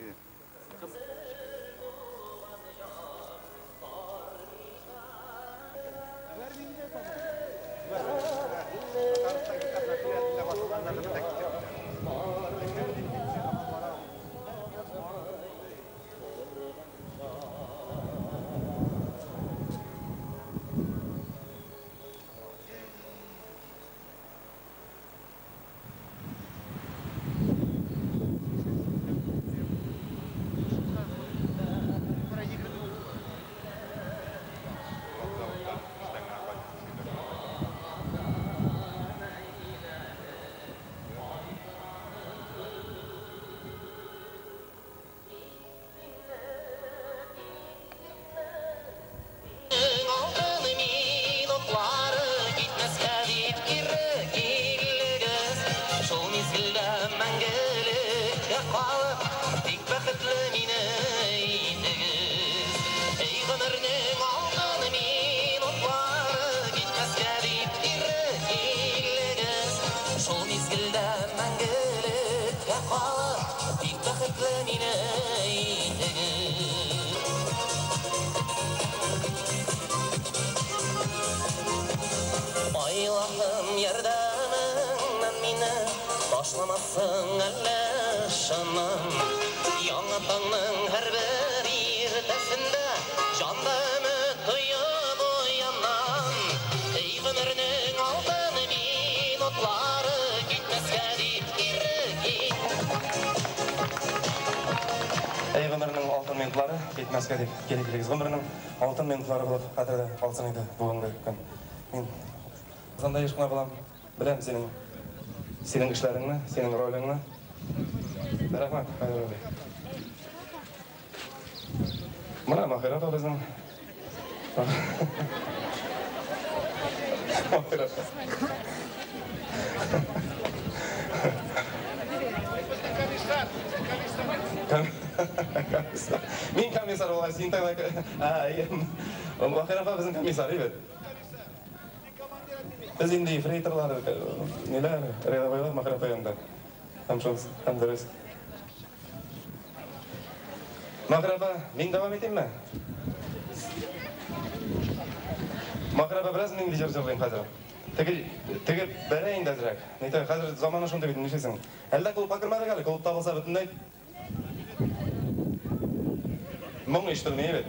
S: Ташламассың әллә ышанам. Яңа таңның һәрбер иртәсендә җанда өмет тоеп уянам. Эй, гомернең алтын минутлары китмәскә дип ирек ит.
D: Эй, гомернең алтын минутлары китмәскә дип килеп килегез. Гомернең алтын минутлары булып хәтердә калсын иде бүгенге көн. Мин Казанда еш кына булам. Беләм синең эшләреңне, синең ролеңне. Рәхмәт, Айдар абый. Менә Маһир апа безнең. Маһир апа. Комиссар. Мин комиссар булгач, син тогда... Маһир апа безнең комиссар, әйбәт. Без инде ефрейторлар, ниләр, рядовойлар Маһир апа янында. Һәм шул, һәм дөрес. Маһир апа, мин дәвам итимме? Маһир апа, бераз нинди җыр җырлыйм хәзер. Теге бәрә инде әзрәк. Нитә, хәзер заманы шундый бит, нишлисең? Әллә клубка кермәдек әле, клубта булса бөтенләй моң ишетелми бит.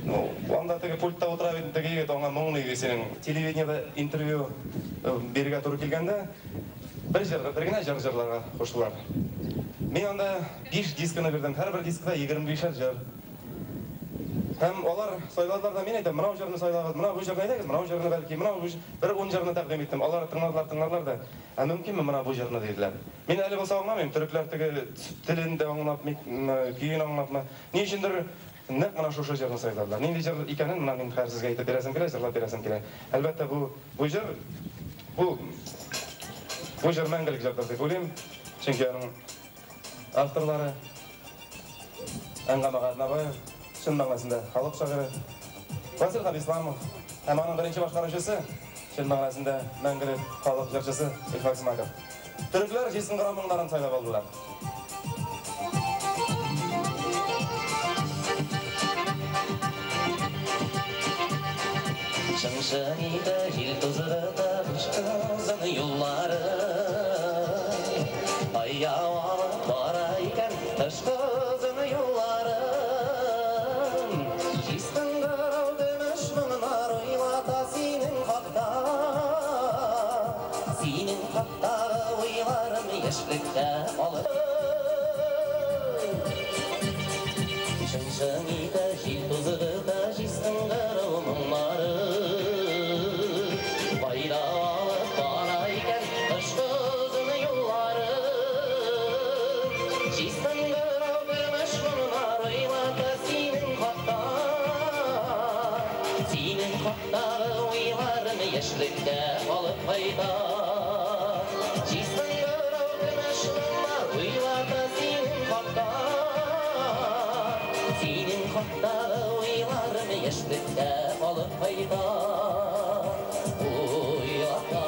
D: Ну, анда теге пультта утыра бит, теге егет, аңа моң ни синең. Телевидениедә интервью бирергә туры килгәндә, бер җыр, бер генә җыр җырларга куштылар. Мин анда 5 дискны бирдем, һәрбер дискта 25 җыр. Һәм алар сайладылар да, мин әйтәм, мынау җырны сайлагыз, мынау бу җырны әйдәгез, мынау җырны бәлки, мынау бу бер 10 җырны тәкъдим иттем. Алар тыңладылар, тыңладылар да, ә мөмкинме мына бу җырны диделәр. Мин әле булса аңламыйм, төрекләр теге телен дә аңлап, көен аңлапмы. Ни өчендер нәкъ менә шушы җырны сайладылар. Нинди җыр икәнен менә мин хәзер сезгә әйтеп бирәсем килә, җырлап бирәсем килә. Әлбәттә, бу җыр, бу җыр мәңгелек җырдыр дип уйлыйм. Чөнки аның авторлары Әнгам Атнабаев, чын мәгънәсендә халык шагыйре Васил Хабисламов һәм аның беренче башкаручысы, чын мәгънәсендә мәңгелек халык җырчысы Илфак Смаков. Төрекләр җиз кыңгырау моңнарын сайлап алдылар.
S: Чың-чың итә җил тузгыта кышкы юллары. Ай алып бара икән кышкы озын юллары. Җиз кыңгырау көмеш моңнар уйлата синең хакта. Синең хактагы уйларым яшьлектә алып. Чың-чың итә җил тузгыта җиз кыңгырау моңнары. Кайда алып бара икән кышкы озын юллары. Җиз кыңгырау көмеш моңнар уйлата синең хакта. Синең хактагы уйларым яшьлектә алып кайта. Җиз кыңгырау көмеш моңнар уйлата синең хакта. Синең хактагы уйларым яшьлектә алып кайта. Уйлата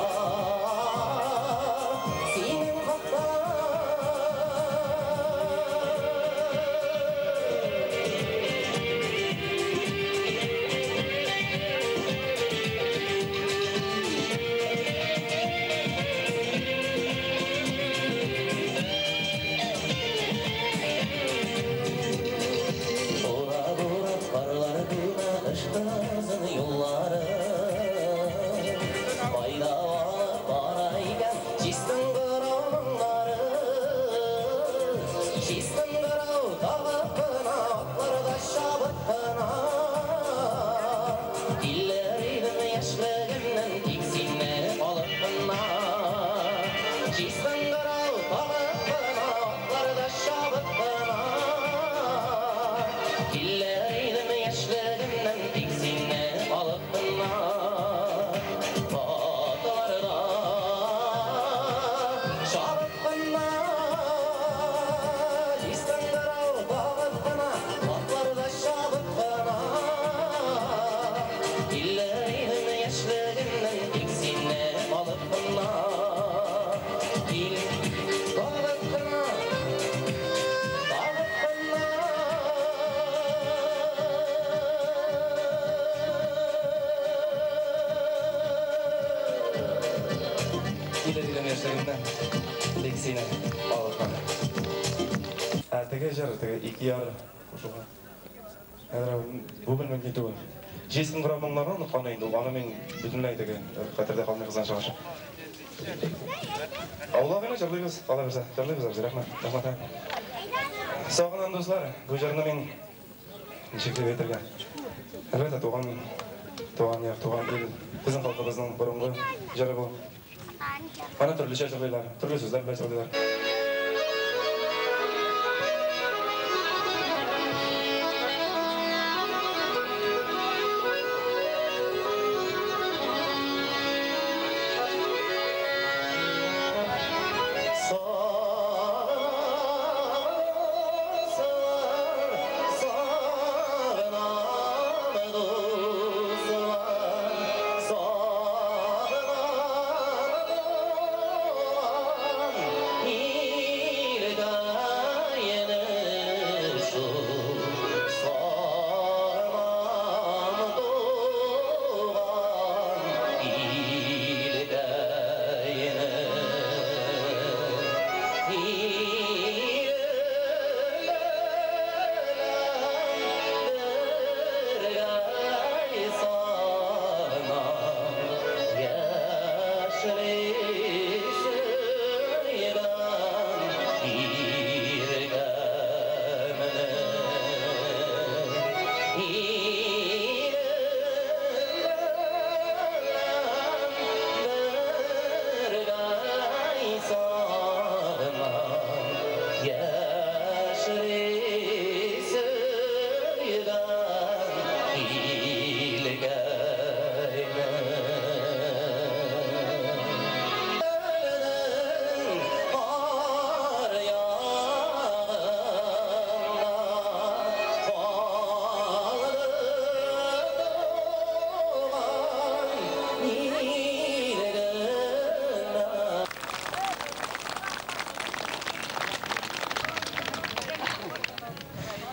S: синең хакта. Урап-урап карлар күмә кышкы озын юллары. Кайда алып бара икән җиз кыңгырау моңнары. Җиз кыңгырау тагып кына, атларда чабып кына. Килер идем яшьлегемнән тик сине алып кына. Җиз кыңгырау тагып кына, атларда чабып кына. Килер идем яшьлегемнән тик сине алып кына. Атларда чабып кына. Җиз кыңгырау тагып кына, атларда чабып кына. Килер
D: Яшьлегемне, тик сине алып. Ә теге җыр, теге ике яр кушылган. Хәзер бүген мөмкин түгел. Җиз кыңгырау моңнарын оныткан инде ул. Аны мин бөтенләй теге хәтердә калмый, кызганычка. Аулак гына җырлыйбыз, ала бирсә, җырлыйбыз, абзый, рәхмәт, рәхмәт. Сагынам, дуслар, бу җырны мин ничек дип әйтергә? Әлбәттә, туган туган як, туган ил, безнең халкыбызның борынгы җыры бу. Аны төрлечә җырлыйлар, төрле сүзләр белән җырлыйлар.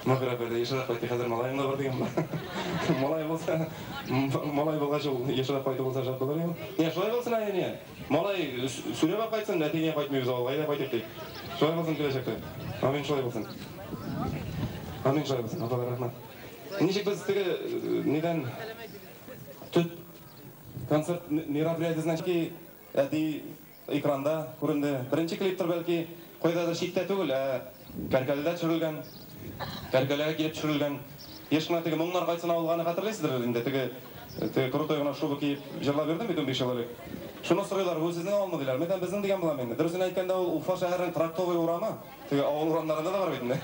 D: Мәгърәбәдә ешрак кайтты, хәзер малаем да бар дигән. Малай булса, малай булгач ул ешрак кайту булса шәп булыр иде. Не, шулай булсын әле, не. Малай сөйләп кайтсын, әти кайтмыйбыз авылга, әйдә кайтыйк дип. Шулай булсын киләчәктә. Амин, шулай булсын. Амин, шулай булсын. Апалар, рәхмәт. Ничек без теге нидән төп концерт мероприятиесеннән ки әти экранда күренде. Беренче клиптыр бәлки, кайдадыр читтә түгел, ә Кәркәледә төшерелгән. Кәркәлегә килеп төшерелгән. Еш кына теге моңнар кайтсын авылганы хәтерлисездер инде. Теге крутой гына шуба киеп җырлап йөрдем бит 15 ел элек. Шуны сорыйлар, бу сезнең авылмы диләр. Мин безнең дигән булам инде. Дөресен әйткәндә, ул Уфа шәһәренең Трактовый урамы. Теге авыл урамнарында да бар бит инде.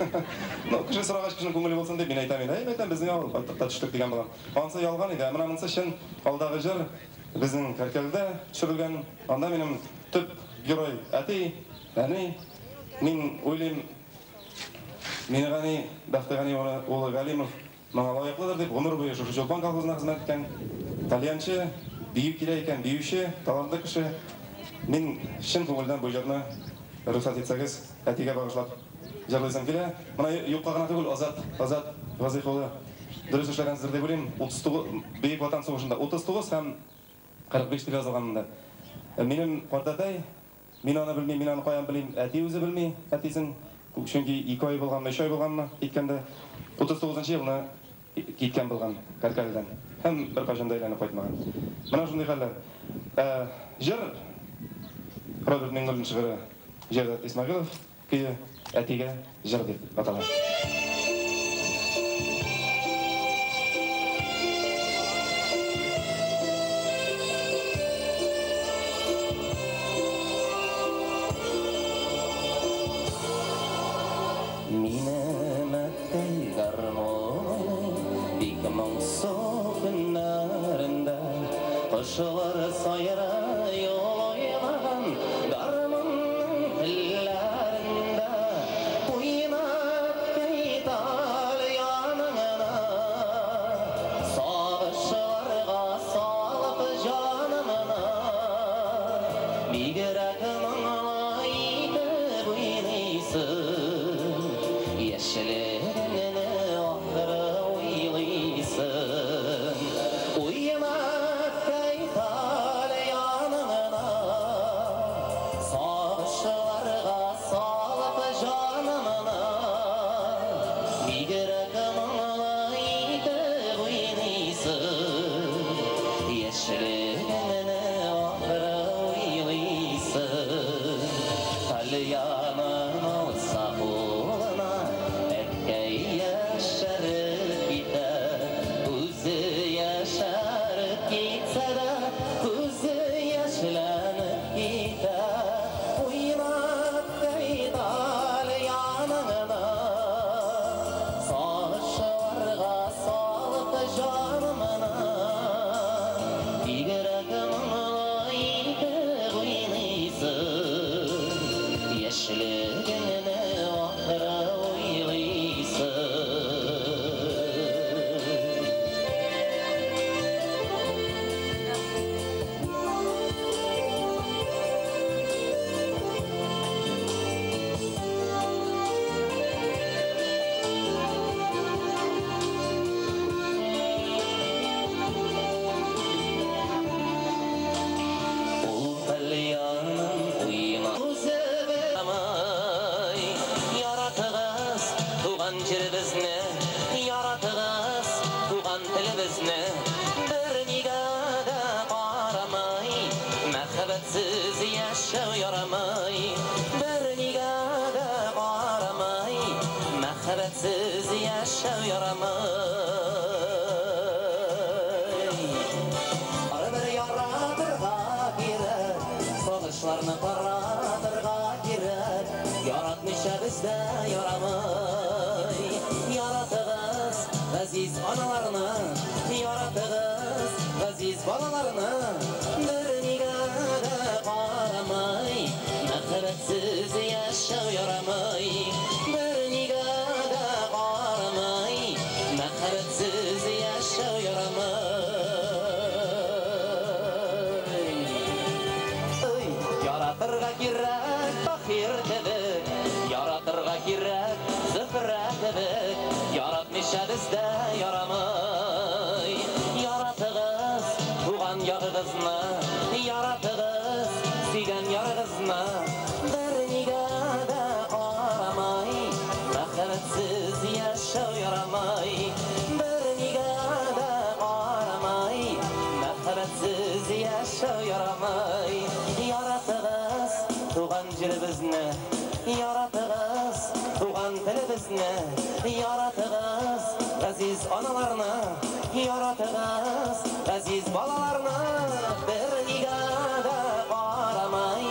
D: Ну, кеше сорагач, кешенең күңеле булсын дип мин әйтәм инде. Әй, әйтәм, безнең авыл, кайттык та төштек дигән булам. Ансы ялган иде. Менә монысы чын алдагы җыр безнең Кәркәлдә төшерелгән. Анда минем төп герой әти, әни. Мин уйлыйм, Минегани Бәхтегани улы Галимов моңа лаеклыдыр дип, гомер буе шушы Чулпан колхозына хезмәт иткән тальянчы, бию килә икән, биюче, талантлы кеше. Мин чын күңелдән бу җырны, рөхсәт итсәгез, әтигә багышлап җырлыйсым килә. Менә юкка гына түгел, Азат, Азат Вазыйх улы дөрес эшләгәнсездер дип уйлыйм. 39 Бөек Ватан сугышында 39 һәм 45 дип язылган монда. Минем картәтәй, мин аны белмим, мин аны каян белим, әти үзе белми, әтисен. Чөнки 2 ай булганмы, 3 ай булганмы, киткәндә 39 елны киткән булган Кәркәледән. Һәм беркайчан да әйләнеп кайтмаган. Менә шундый хәлләр. Җыр Роберт Миңнуллин шигыре, Җәүдәт Исмәгыйлов көе Әтигә җыр дип атала.
S: Минем әткәй гармун бик моңсу көннәрендә, кошлар сайрый уйнаган гармунның телләрендә. Уйна, әткәй, тальяныңны, сагышларга салып җанымны, бигрәк моңлы итеп уйныйсың. Яшьлегеңне ахыры уйлыйсың. Уйна, әткәй, тальяныңны. Телебезне бернигә дә карамый, мәхәббәтсез яшәү ярамый. Бернигә дә карамый, мәхәббәтсез яшәү ярамый. Барыбер яратырга кирәк, сагышларны таратырга кирәк, яратмыйча бездә ярамый. Яратыгыз газиз аналарны, яратыгыз газиз балаларны, бернигә дә карамый, мәхәббәтсез яшәү ярамый. Бернигә дә карамый, мәхәббәтсез яшәү ярамый. Ой, яратырга кирәк Таһир кебек, яратырга кирәк Зөһрә кебек, яратмыйча бездә ярамый. Яратыгыз туган ягыгызны, яратыгыз сөйгән ярыгызны, бернигә дә карамый, мәхәббәтсез яшәү ярамый. Бернигә дә карамый, мәхәббәтсез яшәү ярамый. Яратыгыз туган җиребезне, яратыгыз туган телебезне, яратыгыз газиз аналарны, яратыгыз газиз балаларны, бернигә дә карамый,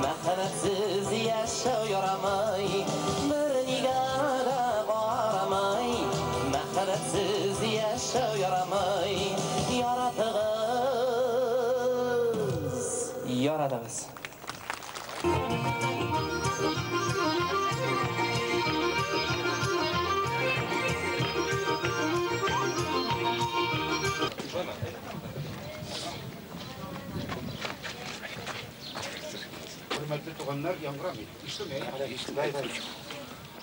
S: мәхәббәтсез яшәү ярамый. Бернигә дә карамый, мәхәббәтсез яшәү ярамый. Яратыгыз, яратыгыз.
M: Хөрмәтле туганнар, яңгырамый. Ишетелә, ишетелә.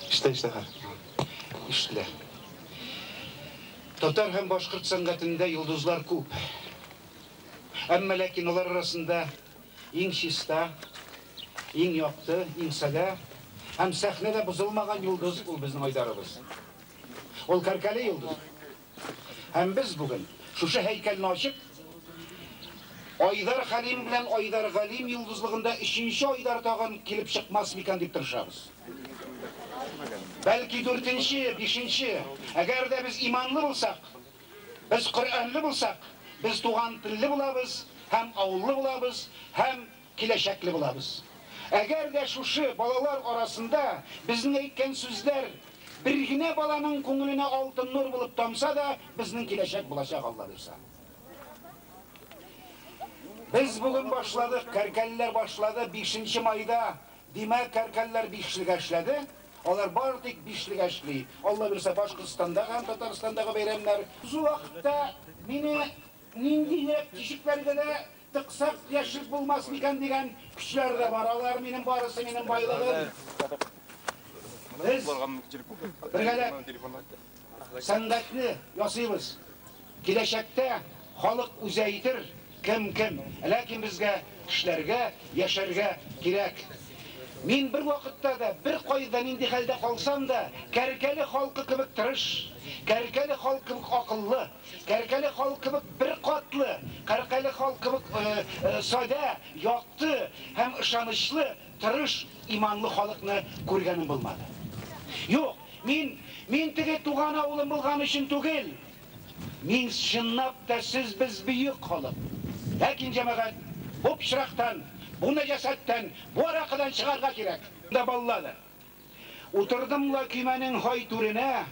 D: Ишетә, ишетә.
M: Ишетелә. Татар һәм башкорт сәнгатендә йолдызлар күп. Әмма ләкин алар арасында иң чиста, иң якты, иң садә һәм сәхнәдә бозылмаган йолдыз ул безнең Айдарыбыз. Ул Кәркәле йолдыз. Һәм без бүген шушы һәйкәлне ачып, Айдар Хәлим белән Айдар Галим йолдызлыгында өченче Айдар тагын килеп чыкмас микән дип тырышабыз. Бәлки дүртенче, бишенче. Әгәр дә без иманлы булсак, без Коръәнле булсак, без туган телле булабыз, һәм авыллы булабыз, һәм киләчәкле булабыз. Әгәр дә шушы балалар арасында безнең әйткән сүзләр бер генә баланың күңеленә алтын нур булып тамса да, безнең киләчәк булачак, Алла бирса. Без бүген башладык, Кәркәлләр башлады 5 майда. Димәк, Кәркәлләр бишлегә эшләде. Алар бары тик бишлегә эшли. Алла бирсә, Башкортстандагы һәм Татарстандагы бәйрәмнәр. Шул вакытта мине ниндирәк тишекләргә дә тыксак яшереп булмас микән дигән көчләр дә бар. Алар минем барысы минем байлыгым. Без бергәләп сәнгатьне ясыйбыз. Киләчәктә халык үзе әйтер, кем кем. Ләкин безгә эшләргә, яшәргә кирәк. Мин бер вакытта да, бер кайда нинди хәлдә калсам да, Кәркәле халкы кебек тырыш, Кәркәле халкы кебек акыллы, Кәркәле халкы кебек бер катлы, Кәркәле халкы кебек садә, якты һәм ышанычлы, тырыш, иманлы халыкны күргәнем булмады. Юк, мин теге туган авылым булган өчен түгел. Мин чынлап та сез без бөек халык. Ләкин җәмәгать, бу пычрактан, бу нәҗасәттән, бу аракыдан чыгарга кирәк. Да баллады. Утырдым ла көймәнең һай түренә,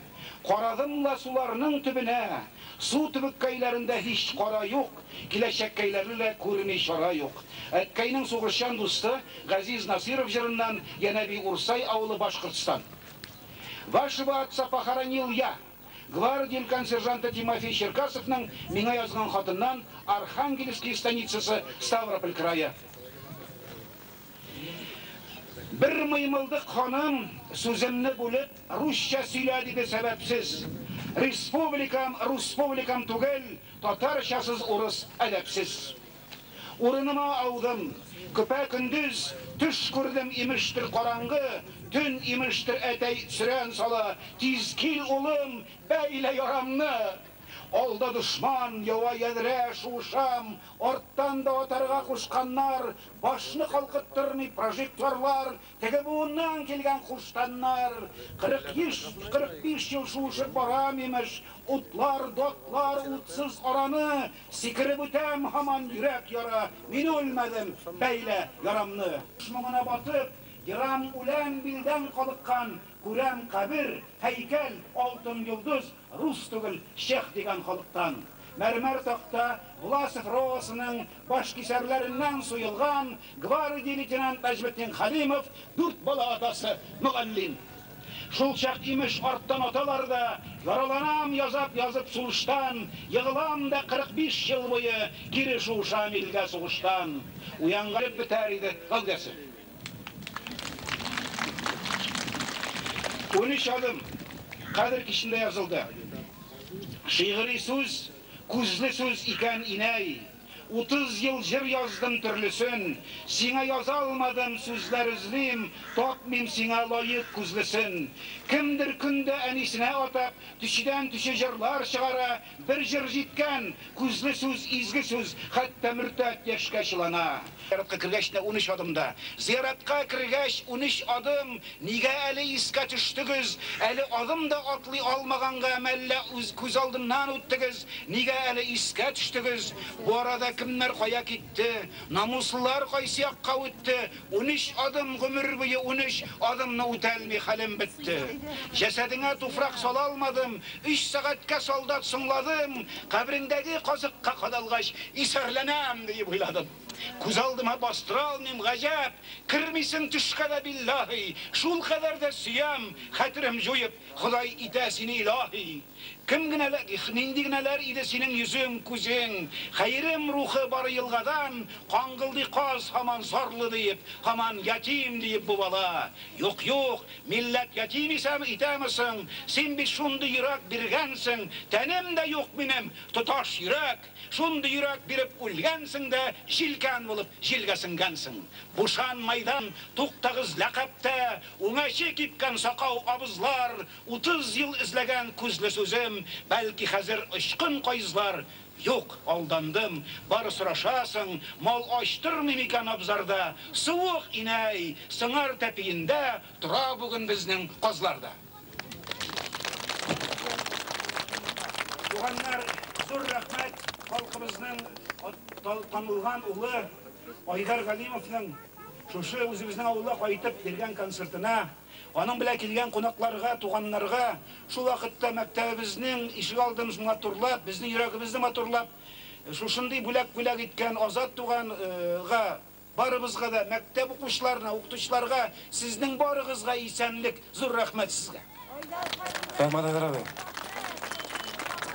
M: карадым ла суларның төбенә. Су төбеккәйләрендә һич кара юк, киләчәккәйләрне лә күрми чара юк. Әткәйнең сугышчан дусты Газиз Насиров җырыннан Янәби Урсай авылы Башкортстан. Вашего отца похоронил я. Гвардия өлкән сержанты Тимофей Черкасовның миңа язган хатыннан Архангельский станицасы Ставрополь крае. Бер мыймылдык ханым сүземне бүлеп, русча сөйлә диде сәбәпсез. Республикам, республикам түгел, татарчасыз урыс әдәпсез. Урыныма аудым, көпә көндез төш күрдем имештер караңгы, төн имештер әтәй сөрән сала, тиз кил улым, бәйлә ярамны. Алда дошман, ява ядрә, шуышам, арттан да атарга кушканнар, башны калкыттырмый прожекторлар, теге буыннан килгән куштаннар. 45 ел шуышып барам имеш, утлар, дотлар, утсыз араны, сикереп үтәм, һаман йөрәк яра, мин үлмәдем, бәйлә ярамны. Моңына батып, ерам үлән билдән калыккан, күрәм кабер, һәйкәл, алтын йолдыз, рус түгел, чех дигән халыктан. Мәрмәр такта Власов ровасының баш кисәрләреннән суелган гвардия лейтенант Нәҗметдин Халимов, 4 бала атасы, мөгаллим. Шул чак имеш арттан аталар да, яраланам язап язып сулыштан, егылам да 45 ел буе кире шуышам илгә сугыштан. Уянга бетәр иде гәүдәсе. 13 адым кадер кичендә язылды. Шигъри сүз, күзле сүз икән инәй. 30 ел җыр яздым төрлесен, сиңа яза алмадым сүзләр эзлим, тапмыйм сиңа лаек күзлесен. Кемдер көндә әнисенә атап, төшедән төше җырлар чыгара, бер җыр җиткән, күзле сүз, изге сүз, хәтта мөртәт яшькә чылана. Зиратка кергәч тә 13 адымда. Зиратка кергәч 13 адым, нигә әле искә төштегез? Әле адым да атлый алмаганга мәллә үз күз алдымнан үттегез? Нигә әле искә төштегез? Бу арада кемнәр кая китте? Намуслылар кайсы якка үтте? 13 адым гомер буе 13 адымны үтәлми хәлем бетте. Җәсәдеңә туфрак сала алмадым, 3 сәгатькә солдат соңладым, кабреңдәге казыкка кадалгач исәрләнәм дип уйладым. Күз алдыма бастыра алмыйм, гаҗәп, кермисең төшкә дә биллаһи, шул кадәр дә сөям, хәтерем җуеп, Ходай итә сине илаһи. Кем генәләр, нинди генәләр иде синең йөзең, күзең, хәйрем рухы бары елгадан, каңгылдый каз һаман зарлы диеп, һаман ятим диеп бу бала. Юк, юк, милләт ятим исәм итәмесең, син бит шундый йөрәк биргәнсең, тәнем дә юк минем, тоташ йөрәк, шундый йөрәк биреп үлгәнсең дә, җилкән булып җилгә сеңгәнсең. Бушан майдан, туктагыз ләкәптә, уңачы кипкән сакау абызлар, 30 ел эзләгән күзле сүзем, бәлки хәзер очкын кайызлар. Юк, алдандым, бары сорашасың, мал ачтырмый микән абзарда, суык инәй, сыңар тәпиендә тора бүген безнең казларда. Туганнар, зур рәхмәт халкыбызның танылган улы Айдар Галимовның шушы үзебезнең авылга кайтып биргән концертына, аның белән килгән кунакларга, туганнарга, шул вакытта мәктәбебезнең ишек алдын матурлап, безнең йөрәгебезне матурлап, шушындый бүләк-бүләк иткән Азат туганга, барыбызга да, мәктәп укучыларына, укытучыларга, сезнең барыгызга исәнлек, зур рәхмәт сезгә.
D: Рәхмәт, Айдар абый.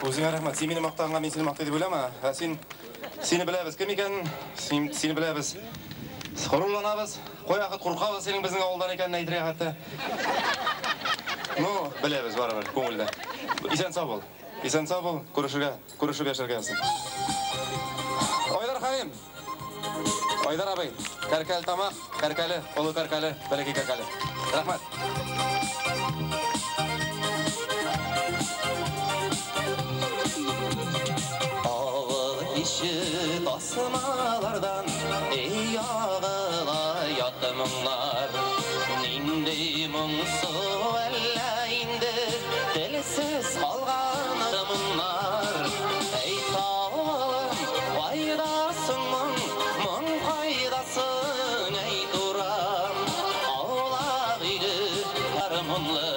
D: Үзеңә рәхмәт. Син мине мактаганга мин сине мактый дип уйлама. Ә син сине беләбез кем икән, сине беләбез. Горурланабыз, кайвакыт куркабыз синең безнең авылдан икәнен әйтергә хәтта. Ну, беләбез барыбер, күңелдә. Исән сау бул. Исән сау бул, күрешергә, күрешеп яшәргә язсын. Айдар Хәлим. Айдар абый, Кәркәл тамак, Кәркәле, Олы Кәркәле, Бәләкәй Кәркәле. Рәхмәт.
S: Авыл киче тасмалардан эй ягыла ят моңнар. Нинди моңсу әллә инде телсез калган моңнар. Эй тавым, кайдасың моң, моң кайдасың, эй турам. Аулак өйле, гармунлы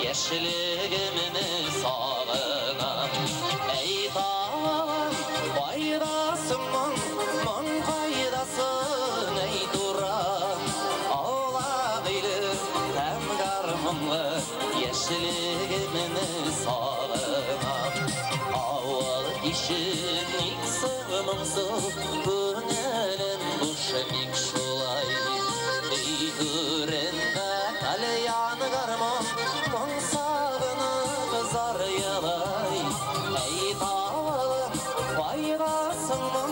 S: яшьлегемне сагынам. Эй тавым, кайдасың моң, моң кайдасың, эй турам. Аулак өйле һәм гармунлы яшьлегемне сагынам. Авыл киче ник соң моңсу, күңелем буш ник шулай. Өй түрендә тальян гармун, моң сагынып зар елай. Эй тавым, кайдасың моң,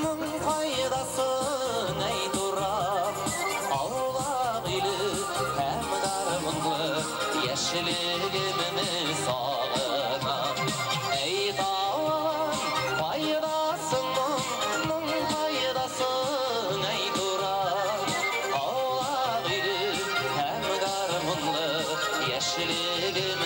S: моң кайдасың, эй турам. Аулак өйле һәм гармунлы яшьлегемне сагынам. Эй тавым, Яшьлегем.